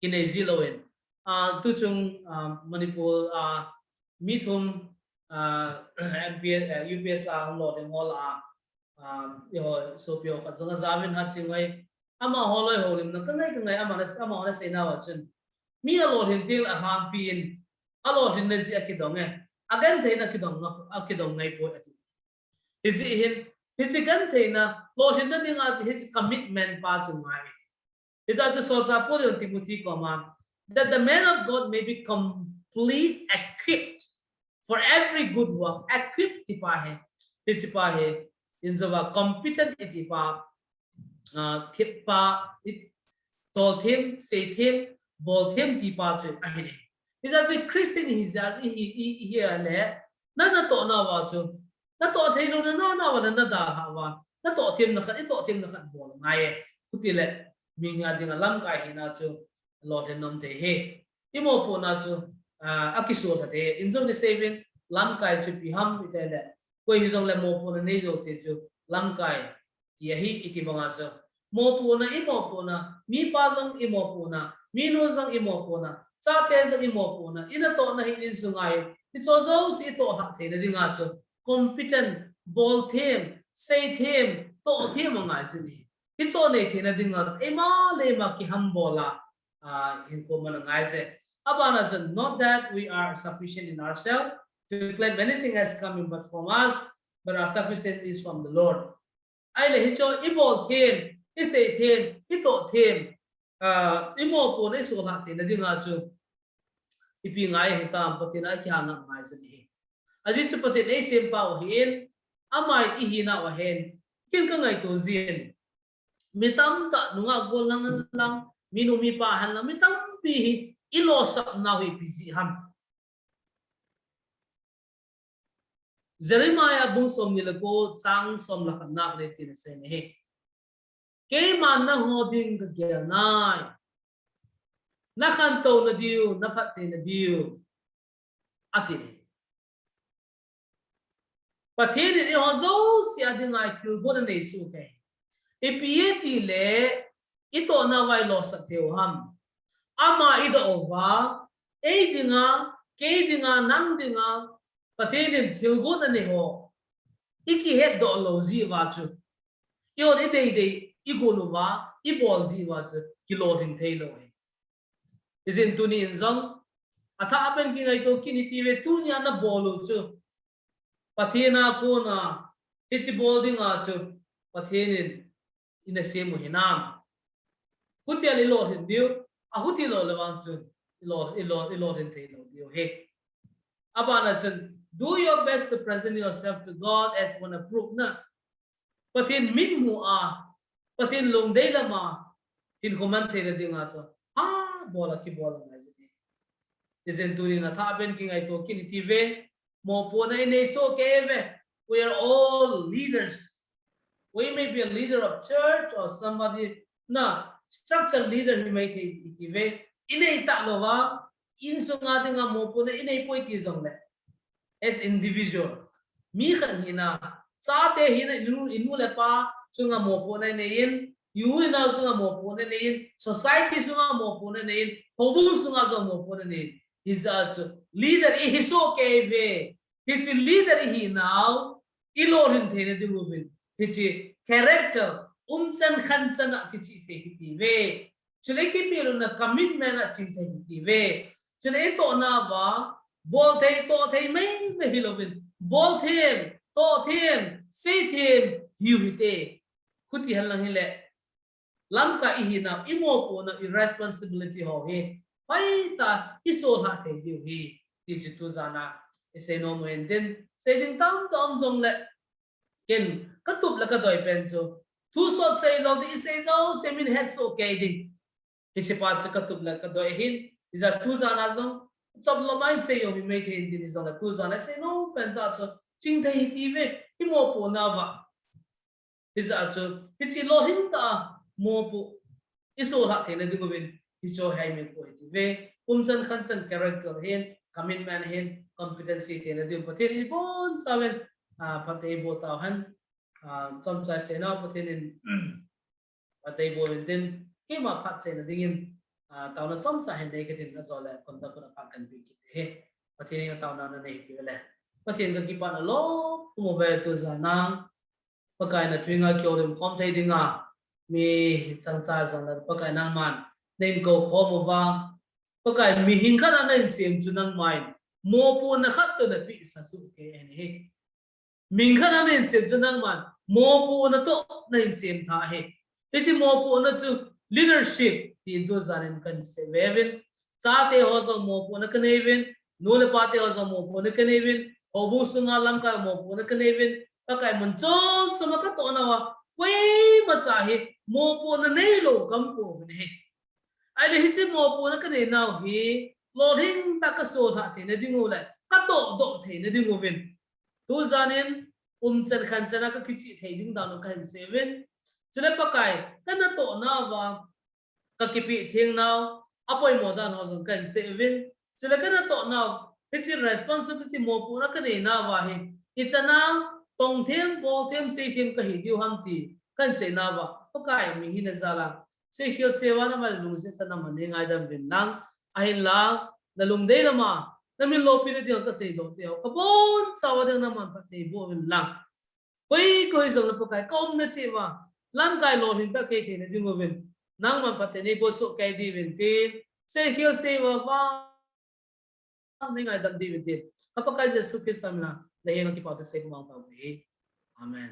Kinei ji lou in. Ah, tuchung, ah, Manipur, ah, mi thum, ah, M P S, ah, U P S a hung lolhin ho lah a, ah, eiho sopi ho khat jong ajao in Hatchingwai. Amaho loi houlimna ka ngai ka ngai, ama na, amaho na seina uva chun. Mi alolhin teng le ahampi in, alolhinna jeh a kidong e. Agentheina kidong, akidong ngai poi ati. Hijeh hin, hiche gentheina, lolhinna dinga chu hiche commitment pa chu ngai. Hijeh chun solchah Paul in Timothy koma, that the man of God may be complete, equipped for every good work. Equipped ti pa hi, hiche pa hi, in jova competent iti pa, ah, thep pa, i, tol them, sei them, bol them ti pa chu ahi ne. Hijeh chun Christian hi jeh, i hi, i, i hi a le, na, natohna uva chu, natoh thei louna, na, na uva, na, nadalhah uva, natoh themna khat, i toh themna khat bol ngai e. Chuti le, mi nga dinga lamkai hina chu, lolhin nom thei hi. I mopohna chu, ah, akisol lha thei. In jong ni seivin, lamkai chu ipi ham iti le, koi hijongle mopohna nei jouse chu, lamkai ti ahi iti banga chu. Mopohna, i mopohna, mipa jong i mopohna, minu jong i mopohna, chate jong i mopohna, i natohna hi insunga hi, hicho jouse i tohlhah theina dinga chu, competent, bol them, sei them, toh them angai jin ahi. Hicho nei theina dinga chu, eima le eima kihambol a, ah, hinkho man angai je. Abana chun, not that we are sufficient in ourselves to claim anything as coming but from us, but our sufficiency is from the Lord. Ahile hicho i bol them, i sei them, i toh them, ah, i mopohna i solhah theina dinga chu ipi ngai hitam, Pathen a i kihangap ngai jin ahi. Ajeh chu Pathen eisempa u ahin, ama in i hinau ahin, ken ka ngaito jin. Mi tamtah nungah gollhang henlang, minu mipa henlang, mi tampi hi i losapnau hi ipi jeh ham. Jeremiah bung somni le ko chang som le khatna a kati asei in ahi. Keiman nangho ding kagel nai. Nakhantouna diu, naphattheina diu, ati. Pathen in eiho jouse a dinga thilgon anei soh e. Ipi e tile, i tohna uva i losap thei u ham. Ama i doh uva, ei dinga, kei dinga, nang dinga, Pathen in thilgon anei ho i kihetdoh lou jeh uva chu, eihon i deidei i gon uva, i bol jeh uva chu kilolhin thei lou ahi. Hijeh in tuni in jong, athah pen kingaito kit in iti uve, tunia na bol u chu Pathen a kona, hiche bol dinga chu Pathen in ina sem u hinam. Hutia le i lolhin diu, ahuti lou le vang chun, i lol, i lol, i lolhin thei lou diu ahi. Abana chun, do your best to present yourself to God as one approved na. Pathen mitmu a, Pathen lungdei lama, hinkho man theina dinga chu, ha, bol a kibol angai jin ahi. Hijeh in tunin athah beh in kingaito kit in iti ve. Mopohna inei soh kei ve. We are all leaders. We may be a leader of church or somebody, na structure leader hi maithei iti ve. Inei talou va, insunga dinga mopohna inei poi ti jongle, as individual, mi khat hina, chate hina, inu, inu le pa chunga mopohna inei in, u le nao chunga mopohna inei in, society chunga mopohna inei in, houbung chunga jong mopohna inei in. Hijeh chun leader ihi soh kei ve. Hiche leader ihinau ilolhin theina diuvin, hiche character, umchan khanchan a kichih thei hiti ve. Chule kipehlutna commitment a ching thei hiti ve. Chule itohna uva, bolthei, tohthei maimai hilouvin, bolthem, tohthem, seithem hiu hite. Khuti henlang hile, lamkai ihinau, imopohnau, iresponsibility ho hi hoitah a isolhah thei diu ahi, ti chu tujan a isei nom u ahin tin, sei ding tamtah um jongle, ken katup le kadoi pen chu, thu sot seilou ding isei jouse min hetsoh kei ding. Hiche pa chu katup le kadoi ahin, hijeh a tujan a jong, chomlou mai sei jong hi maithei in tin, hijongle tujan a isei nom pen tah chu, chingthei hiti ve, imopohna uva. Hijeh chun, hiche lolhing tah a mopoh isolhah theina diuvin, hiche hi ahi mipoi iti ve. Umchan khanchan character hin, commitment hin, competency theina diu Pathen in ibonchauvin, ah, phatthei eiboh tauhen, ah, chomcha seinau Pathen in, phatthei eiboh uvin tin, keima phat seina dingin, ah, taona chomcha hin nei katin, ajole, kon da kon a phat kahin pe kit ahi. Pathen in taona nanei hiti ve le. Pathen kakipah na lom uve tujan a. Pakai na thu henga kihoulim khom thei dinga, mi changcha jong le Pakai nangman nahin kou khom uva. Pakai mihing khat a nahin sem chu nangman mopohna khat toh napeh sa soh kei ahi. Mihing khat a nahin sem chu nangman mopohna toh nahin sem tha ahi. Hiche mopohna chu leadership tin tujan in kahin sei ve uvin. Chate ho jong mopohna kanei uvin, nu le pate ho jong mopohna kanei uvin, houbung sunga lamkai mopohna kanei uvin, Pakai mun chom chom a katoh nauva, koima cha hi mopohna neilou kaum pouvin ahi. Ahile hiche mopohna kanei nau hi, lolhing tah a kasolhah theina diu le, katoh doh theina diuvin, tujan in umchan khanchan a kakichih thei ding dan u kahin sei uvin. Chule Pakai, kanatoh nauva, kakipeh theng nau, apoimo dan ho jong kahin sei uvin. Chule kanatoh nau, hiche responsibility mopohna kanei nauva hi, ichan a, tongthem, bolthem, seithem kahi diu ham ti kahin sei nauva, Pakai mihina jal a, seikhel seiva nangman lungset tah a nangman neingaidam uvin lang, ahinla, nalungdei lama, namin loupina dinga kaseidoh teu, kabonchauva dinga nangman phatthei boh uvin lang. Koi, koi jong le Pakai, kaumna cheh uva, lamkai lolhing tah a kahi theina diuvin, nangman phatthei neiboh soh kei diuvin tin, seikhel seiva vang, neingaidam diuvin tin, ka Pakai Jesu Christa mina, nahenga kipathu sei mang tauve. Amen.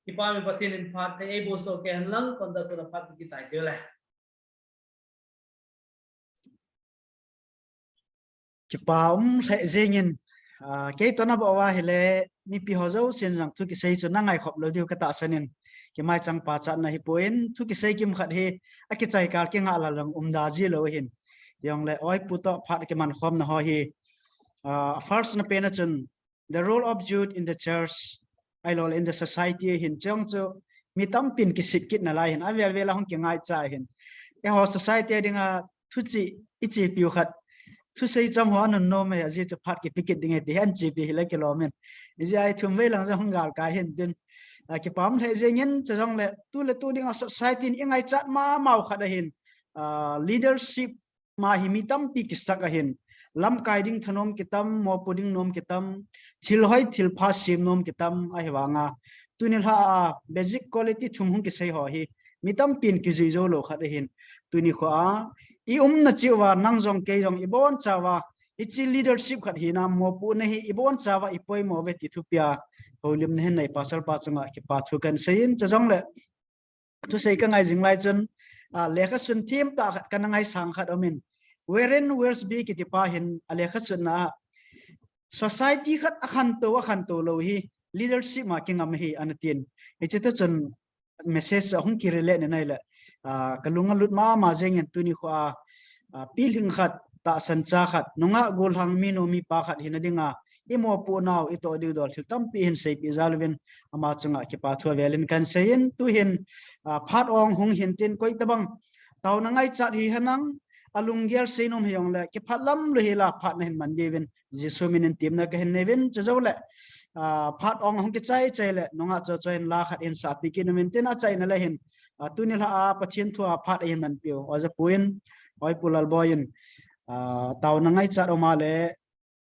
Kipah mi Pathen in phatthei eiboh soh kei hen lang, kon da kon a phat pe kit tai tiu le. Kipa um lheh jengin, ah, kei toh nabol uva ahile, mipi ho jousen jong thu kisei chu nangai khop lou diu katahsan in, kimaichang pachatna hipon, thu kisei kimkhat hi akichai kal kingah lal jong umda ji lou ahin. Jongle oipu toh phat kiman khomna ho hi, ah, first na pen a chun, the role of youth in the church, ahilouleh in the society ahin, chujong chu mi tampin kisip kit nalai ahin, avel vel a hung kingaicha ahin. Eiho society a dinga thuchih ichepiu khat, thusei chang ho anunnom e, ajeh chu phat kipe kit ding e ti hi ahin chepi hile kilom in. Ijeh a ithum vei lang jong hung galkai ahin tin. A, kipa um lheh jengin, chujongle tu le tu dinga society in ingaichat mamau khat ahin, a, leadership ma hi mi tampi kisak ahin. Lamkai ding thanom kitam, mopo ding nom kitam, thil hoi thil pha sem nom kitam, ahivanga tuni lha a basic quality thum hung kisei ho hi mi tampin kijui jou lou khat ahin. Tuni kho a i umna cheh uva nang jong kei jong ibonchauva hiche leadership khat hina, mopohna hi ibonchauva ipoimo uve ti thupia houlimna hin nei pastor pa chunga kipa thu kahin sei in, chujongle thusei kangai jing lai chun, a, lekhasun themtah khat kana ngaisang khat aumin. Warren Wiersbe kiti pa hin alekhasunna a, society khat akhantou, akhantou lou hi leadership ma kingam ahi, ana tin. Hiche toh chun message ahung kirelate na ahile, a, kalung alut mama jengin tuni kho a, a, pilhing khat, tahsan cha khat, nungah gollhang minu mipa khat hina dinga, i mopoh nau, i toh diu dol thil tampi hin seipeh jal uvin, ama chunga kipa thu avelin kahin seiyin, tuhin, ah, phat ong hung hintin, koitabang taona ngaichat hihen lang, alunggel seinom hijongle, kipah lam lou hela phat nahin man diuvin, Jesu minin temna kahin neiyuvin, chujou le, ah, phat ong hung kichai chai le, nungah cho cho hin la khat hin sapeh kit nom in tin achaina le hin, ah, tuni lha a Pathen thu a phat ahin manpeh u, Oja Pu in, Oi Pu Lalboi in, ah, taona ngaichat um a le,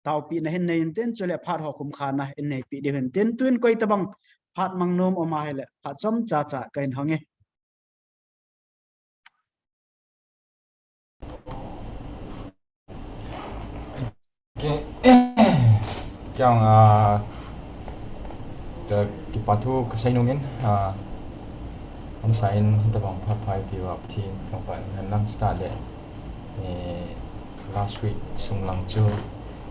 taopeh na hin nei intin, chule phat ho khum kha na hin neipeh diu hintin, tuin koitabang phat mang nom um a hile, phat chomcha cha kahin hong e. Kiang, ah, ka kipa thu kasei nom in, ah, ana sa in hitabang phat pha eipeh uva Pathen thangvah in hen lang chutah le, eh, last week sung lang chu,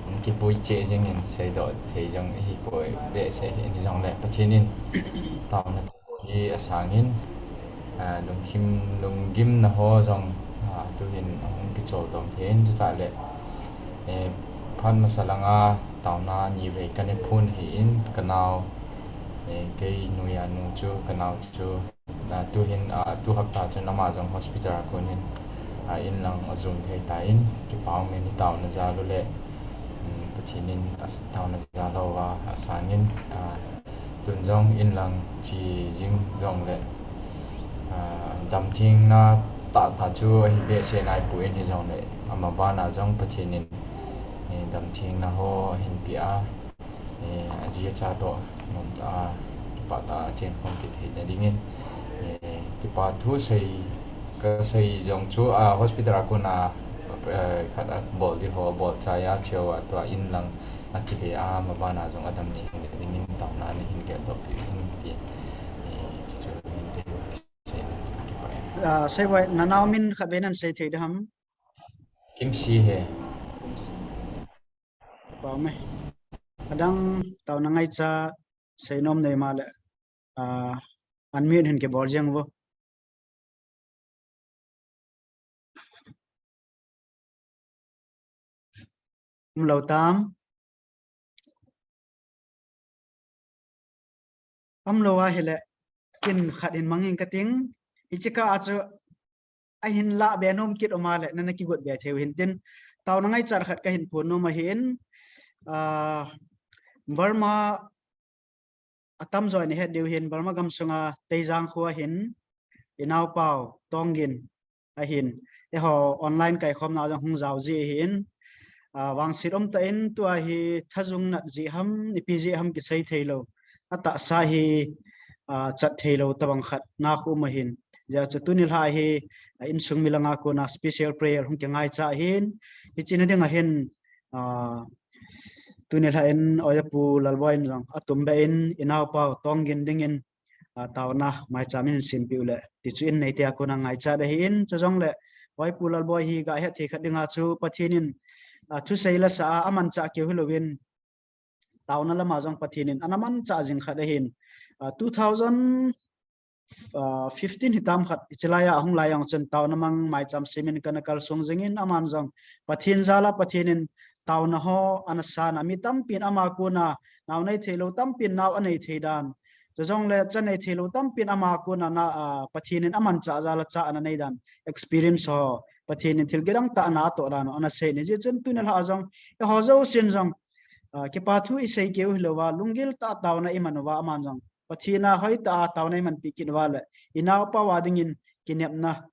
um, kipui cheh jing in seidoh thei jong hipoi behseh hin hijongle Pathen in taona hi asangin, ah, lungkim, lunggimna ho jong, ah, tuhin ahung kichol dom thei in chutah le, eh, phat masa langa taona nivei kana phun ahin, kanao, eh, kei noiya nu chu, kanao chu, ah, tuhin, ah, tu hapta chun ama jong hospital a kon in, ah, in lang ajom thei tan, kipa um in taona jal u le, um, Pathen in as-, taona jal uva asangin, ah, tun jong in lang che jing jongle, ah, damthengna tahtah chu ahi behseh naipoi in hijongle, ama bana jong Pathen in, eh, damthengna ho ahin peh a, eh, aji acha toh nomtah a, kipah tah a chenkhom kit theina dingin, eh, kipa thu sei, kasei jong chu, ah, hospital a kon a, eh, khat abol di ho, abol chai a, cheu a, tua in lang akile a, ama bana jong adam theng le dingin taona nahin geldoh peh u hin ti, eh, chuchu hin ti sei in kakipah e. Ah, Seivai, nanao min khatvei nahin sei thei ding ham? Kimsi he. Pau me. Adang taona ngaichat seinom nei ma le, ah, unmute hin kibol jeng uvo. Umlou tam? Umlou ahile, kin khat hin mang ing kating, hiche kah a chu ahin lah be nom kit um a le, nana kigot be thei u hintin, taona ngaichat khat kahin phon nom ahin, ah, Burma atamjo in ihet diu hin, Burma gamsunga Teijang kho a hin, inaopau Tongin ahin, eiho online kaikhomna jong hung jao ji ahin, ah, vangset umtah in tua hi thajung nat jeh ham, ipi jeh ham kisei theilou, atahsa hi, ah, chat theilou tobang khat na khu um ahin. Hijeh chun tuni lha hi, ah, insung mi langa kona special prayer hung kingaichat ahin, hiche na dinga hin, ah, tuni lha in Oja Pu Lalboi in jong atum be in, inaopau Tongin dingin, ah, taona maicham in sempeh u le, ti chu in neite a kona ngaichat ahin, chujongle, Oi Pu Lalboi hi gahet thei khat dinga chu Pathen in, ah, thusei la sa a, amanchah keu hilouvin, taona lama jong Pathen in ana manchah jing khat ahin, ah, two thousand, ah, fifteen hitam khat, hiche laiya ahung lai jong chun taona mang maicham semin kana kalsong jingin, aman jong Pathen jal a Pathen in taona ho ana san a, mi tampin ama kona nao nei theilou tampin nao anei thei dan, chujongle cha nei theilou tampin ama kona na, ah, Pathen in amanchah jal a cha ana nei dan, experience ho, Pathen in thil kidang tah ana toh dan ho ana sei in, hijeh chun tuni lha a jong, eiho jousen jong, ah, kipa thu isei keu hilouva, lunggil tah a taona iman uva, aman jong Pathen a hoitah a taona imanpeh kit uva le, inaopau a dingin kinepna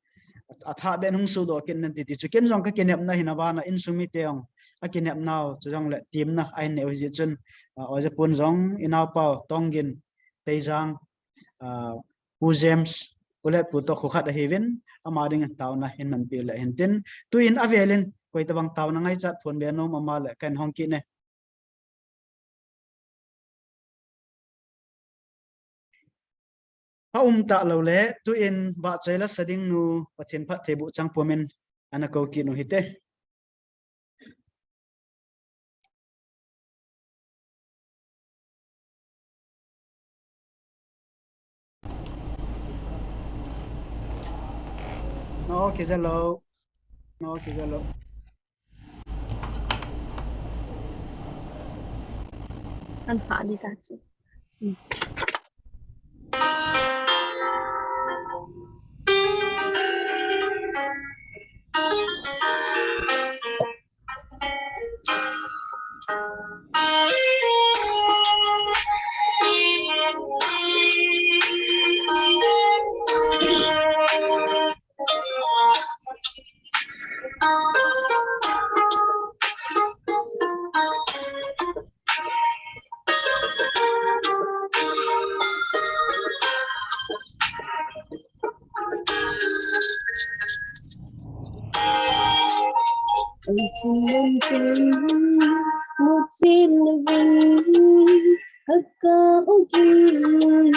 athah beh in hung sohdoh kit in nati, ti chu ken jong kakinepna ahin, abana insung mite jong akinepnau, chujongle temna ahin nei u hijeh chun, ah, Oja Pun jong inaopau Tongin, Teijang, ah, Pu James, Pu Letpu toh kho khat ahiuvin, ama dingin taona hin manpeh u le hintin, tuin avelin koitabang taona ngaichat phon be nom um a le kahin hong kit e. Aum talou le, tuin vahchoi la sa ding nu, Pathen phattheiboh chang pumin ana kou kit u hite. No, kijat lou. No, kijat lou. Kan pha di ta chu. Ei chim len chim, muchin uvin, kaka ugin,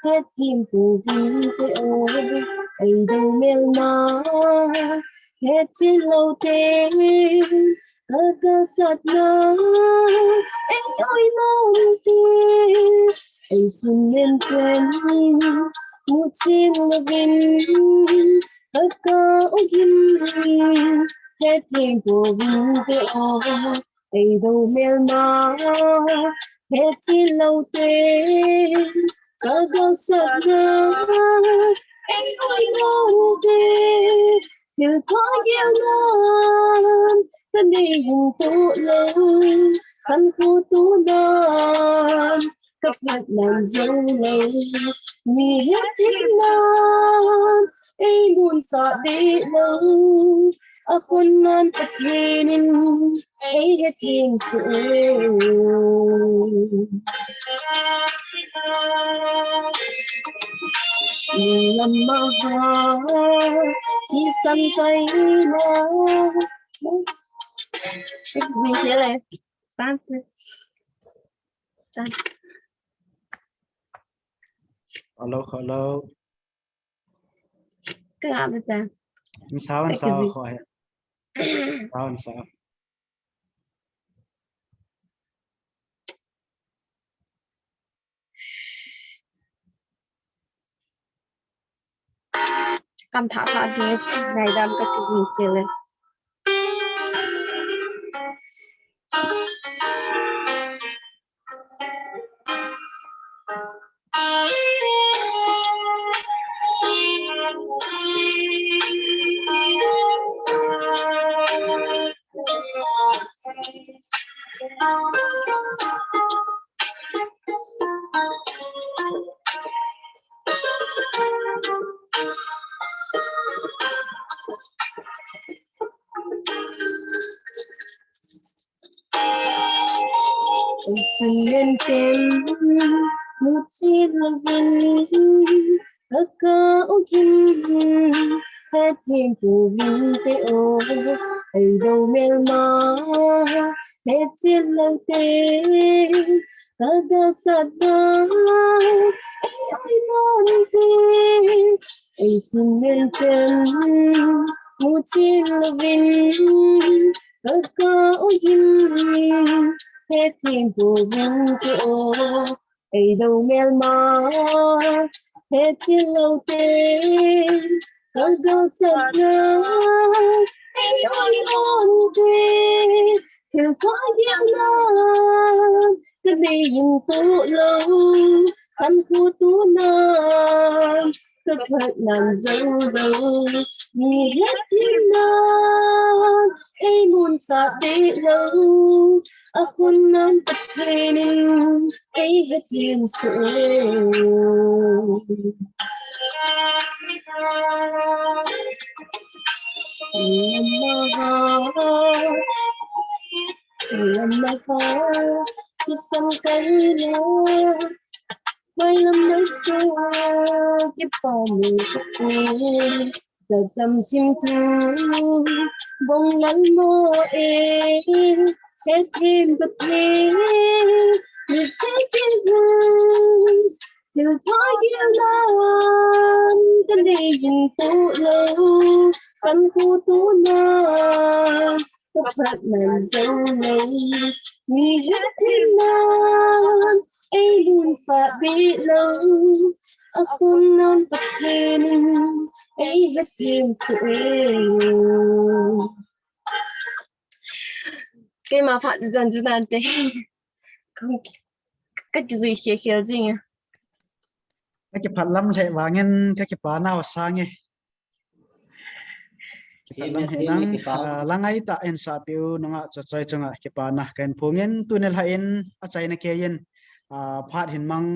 hethem pouvin te o, ei dou melma, hetchet lou te, kaka satna, ei oimo te, ei chim len chim, muchin uvin, kaka ugin, hethem pouvin te o, ei dou melma, hetchet lou te, kaka satna, ei oimo te, thil pha gel nan, kanei hung toh lou, khankho toh nan, kaphat nan jou lou, mi hethem nan, ei munsah deh lou, akhonnan Pathen in, ei hethem soh e. Ni lam maha, thisan kaina. Ni kile. Tan. Tan. Hello, hello. Ka nga bata. Ni sao, sao ko he. Sao, sao. Kan tha tha ke, nai dam ka ti ji ke le. Ei chim len chim, muchin uvin, kaka ugin, hethem pouvin te o, ei dou melma, hetchet lou te, kaka satna, ei oimo te, ei chim len chim, muchin uvin, kaka ugin, hethem pouvin te o, ei dou melma, hetchet lou te, kaka satna, ei oimo te, thil pha gel nan, kanei hung toh lou, khankho toh nan, kaphat nan jou lou, mi hethem nan, ei munsah deh lou, akhonnan Pathen in, ei hethem soh e. Ni lam maha, ni lam maha, thisan kaina. Mai lam mai ko, kipa mu ko. Jajam chim thu, bong lal mo e, hethem Pathen, mi se ke hu, thil pha gel nan, kanei hung toh lou, khankho toh nan, kaphat nan jou lou, mi hethem nan, ei munsah deh lou, akhonnan Pathen in, ei hethem soh e. Keima phat jan jan te. Kong ki. Ka kijui khel khel jing e. Ka kiphat lam lheh vangin ka kipana ho sang e. Kiphat lam lheh nang, ah, la ngaitah in sahpi u nungah Chachoi chunga kipana kahin phongin tuni lha in achaina keiyin, ah, phat hin mang,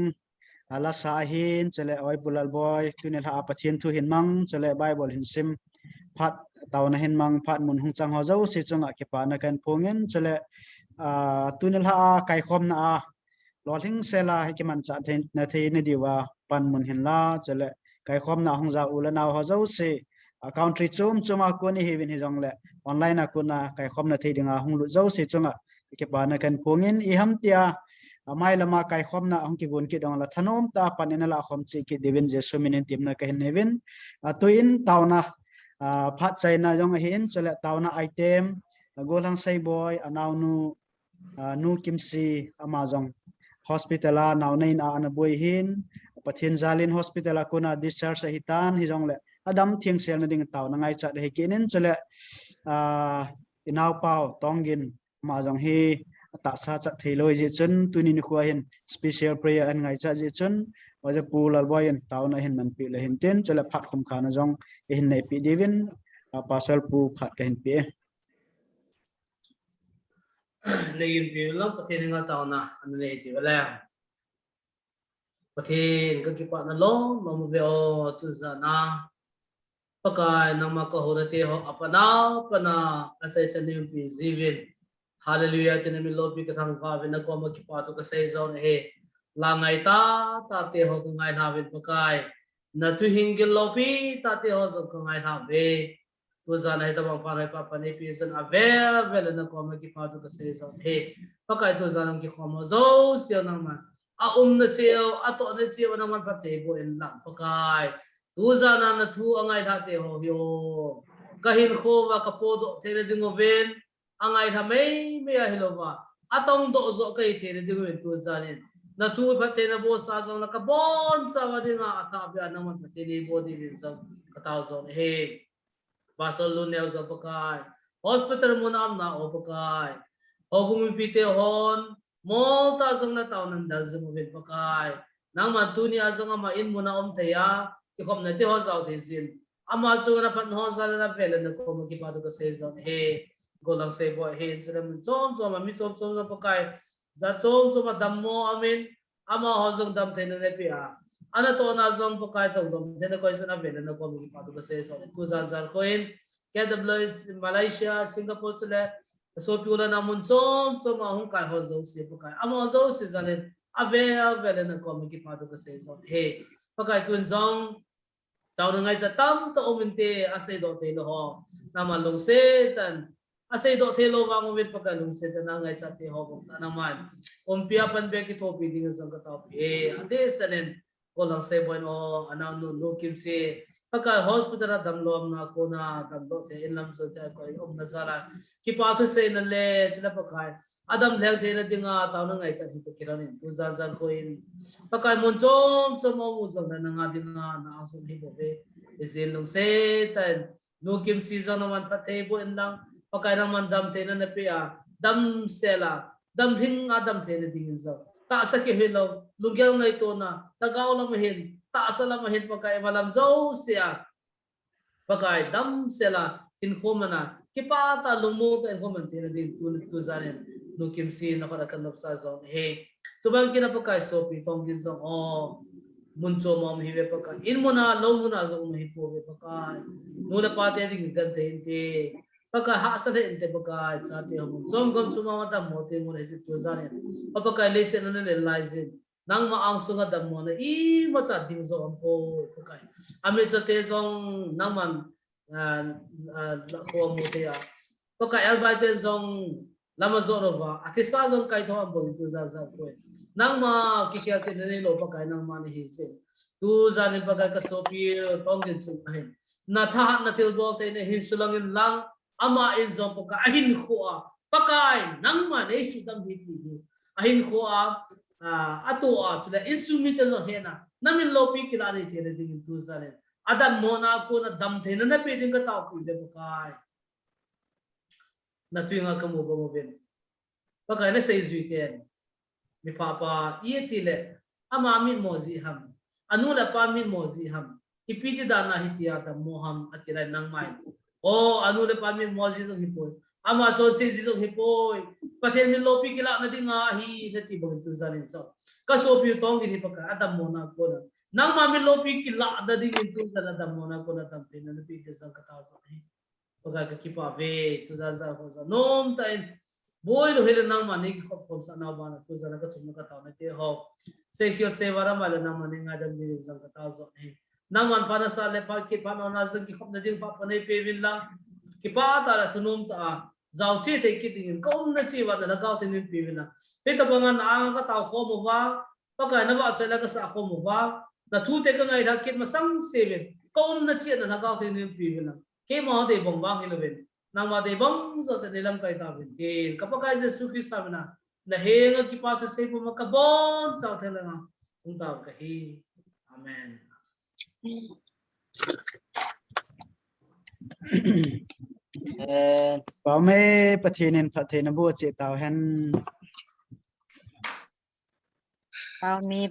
ah, la sa ahin, chule oi Pu Lalboi, tuni lha a Pathen thu hin mang, chule Bible hin sim, phat taona hin mang, phat mun hung chang ho jouse chunga kipana kahin phongin, chule, ah, tuni lha a kaikhomna a lolhing sela hi kimanchah thei, na thei na diuva panmun hinla, chule kaikhomna hung jao u le nao ho jouse, a country chom chom a kon ihiuvin hijongle, online a kon a kaikhomna thei dinga hung lut jouse chunga kipana kahin phongin, iham tia, a, mailama kaikhomna hung kigon kit jongle thanom tah a pan in ala khom cheh kit diuvin Jesu minin temna kahin neiyuvin, a, tuin taona, a, phat chaina jong ahin, chule taona item, a, Golhang Seiboi, anaonu, a, Nu Kimsi, ama jong hospital a naonei in a ana boi hin, Pathen jalin hospital a kon a discharge ahitan, hijongle adam thengselna ding taona ngaichat ahi kit in, chule, a, inaopau Tonggin, ama jong hi atahsa chat thei lou jeh chun, tuni nikho hin special prayer ahin ngaichat jeh chun, Oja Pu Lalboi in taona ahin manpeh le hintin, chule phat khumkhana jong ihin neipeh diuvin, a, Pastor Pu phat kahin pe e. Nei gimpi lang Pathen henga taona ana nei ti vele. Pathen ka kipana lom lom uve o, tujana Pakai nangma ka houna te ho apana, pana, asei sa niumpi jiuvin. Hallelujah, tina min loupi ka thangvah uvin, na koma kipa thu ka sei jong ahi. La ngaitah tah te ho ka ngailha uvin Pakai. Na thuhing gilloupi tah te ho jong ka ngailha uve. Tujana hitabang phat hoipa pan neipe jeh un avel vel in na koma kipa thu ka sei jong ahi. Pakai tujana kikhom ho jouse nangman. Aumna cheh u, atohna cheh u nangman phatthei boh in lang Pakai. Tujana na thu angailha te ho hi o. Ka hinkho uva ka podoh theina ding uvin. Angailha mei mei ahilouva, atongdoh joh kahi theina ding uvin tujanin. Na thu phatthei na bohsa jong la ka bonchauva dinga athahbeh a nangman phatthei neiboh diuvin jong ka tao jong ahi. Pastor Luneo jong Pakai. Hospital mun a umna o Pakai. Houbung mipi te hon, mol tah jong na taona nadel jing uvin Pakai. Nangman tuni a jong ama in mun a um thei a, kikhopna te ho jao thei jin. Ama chunga na phatna ho jal in avel in na koma kipa thu ka sei jong ahi. Golhang Seiboi hin, chule mun chom chom a, mi chom chom jong Pakai. Jat chom chom a dammo aum in, amaho jong damtheina napeh a. Anatohna jong Pakai tong jong theina koi jeh in avel in na koma kipa thu ka sei jong ahi. Tujan jal koi in, K W S, Malaysia, Singapore chule, sopi u le nao mun chom chom a hung kai ho jouse Pakai. Amaho jouse jal in avel vel in na koma kipa thu ka sei jong ahi. Pakai tun jong, taona ngaichat tamtah um inte, aseidoh thei lou ho. Nangman lungset tah in, aseidoh thei lou vang uvin Pakai lungset tah in angaichat te ho bou tah nangman umpi a pan beh kithopi ding jong ka taopi e. Adeh sah in Golhang Seiboi in o, anaonu, Nu Kimsi. Pakai hospital a damlou umna kona, damdoh thei in lam jong thei a koi umna jal a. Kipa thu seina le, chule Pakai. Adam lheng theina dinga, taona ngaichat hi toh kilhon in, tujan jal koi in. Pakai mun chom chom a um u jong le nanga dinga, na angsung hi bou ve. Ijin lungset tah in, Nu Kimsi jong nangman phatthei boh in lang, Pakai nangman damtheina napeh a, damsel a, damlhing a damtheina dingin jong. Tahsa keu hilou, lunggel ngaitona, lhagao lam ahin, tahsa lam ahin Pakai ima lam jouse a. Pakai damsel a, hinkho man a, kipah tah a lungmong tah a hinkho man theina ding tu, tujan in, Nu Kimsi na khut a kan nopsa jong ahi. Chuban kit a Pakai sopi Tonggin jong o, mun chom a um ahi ve Pakai. In mun a, lou mun a jong um ahi pouve Pakai. Nu le pa te ding genthei inte. Pakai hahsa lheh inte Pakai, chate ho mun chom gam chom a dammo te mun ahi jeh tujan in. Pa Pakai leiset a na len lai jin. Nangma angsunga dammo na imacha ding jong aumpoi, Pakai. Amicha te jong nangman, ah, ah, la kho mu thei a. Pakai elbai te jong lama jo lou va, athisa jong kaithou aumpoi tujan jal koi. Nangma kikhel theina neilou Pakai nangma nahi jeh in. Tujan in Pakai ka sopi Tonggin chung ahin. Na thahatna thilbol theina hin sulang in lang, ama in jong Pakai ahinkho a. Pakai, nangman eisudam hih in ti hi. Ahinkho a, ah, atoh a, chule insung mite jong hena. Na min loupi kilah nei theina dingin tujan in. Adammo na kona damtheina napeh ding ka taopi uve Pakai. Na thu henga ka mu bang uvin. Pakai na seijui ten. mi pha pa, i ti le, ama mitmo ji ham, anu le apa mitmo ji ham, ipi ti dan a hitia dammo ham, ati lai nangma in. O, anu le apa mitmo ji jong hipoi. Ama chonse ji jong hipoi. Pathen min lopi kilah na ding ahi, nati bang tu jan in so. Ka sopi u Tonggin hi Pakai, adammo na kona. Nangma min lopi kilah na ding in tu jan adammo na kona dampi na napi ti jan ka tao so hi. Pakai ka kipah ve, tu jan jan ho jan. Nom ta in. Boi lo hile nangma nei kikhop khom sah nau bana, tu jan ka thum na ka tao na te ho. Se khio se vara ma le nangma nei ngaidam ding jan ka tao so hi. Nangman pha nasa le pha kit pha nona jong kikhopna ding pha pha nei peuvin lang. Kipah tah le thanom tah a. Jao che thei kit dingin ka umna cheh uva na Lhagao Theng nei peuvin lang. Hitabang a na anga ka tao khom uva. Pakai na vahchoi la ka sah khom uva. Na thu te ka ngailha kit masang se uvin. Ka umna cheh a na Lhagao Theng nei peuvin lang. Keima ho deibang vang hilouvin. Nangma deibang joh tah nei lamkai tauvin tin. Ka Pakai Jesu Christa mina. Na henga kipa thu sei puma ka bonchauva thei langa. Tung tao ka hi. Amen. Amen. Pau me Pathen in phattheina boh cheh tau hen. Pau me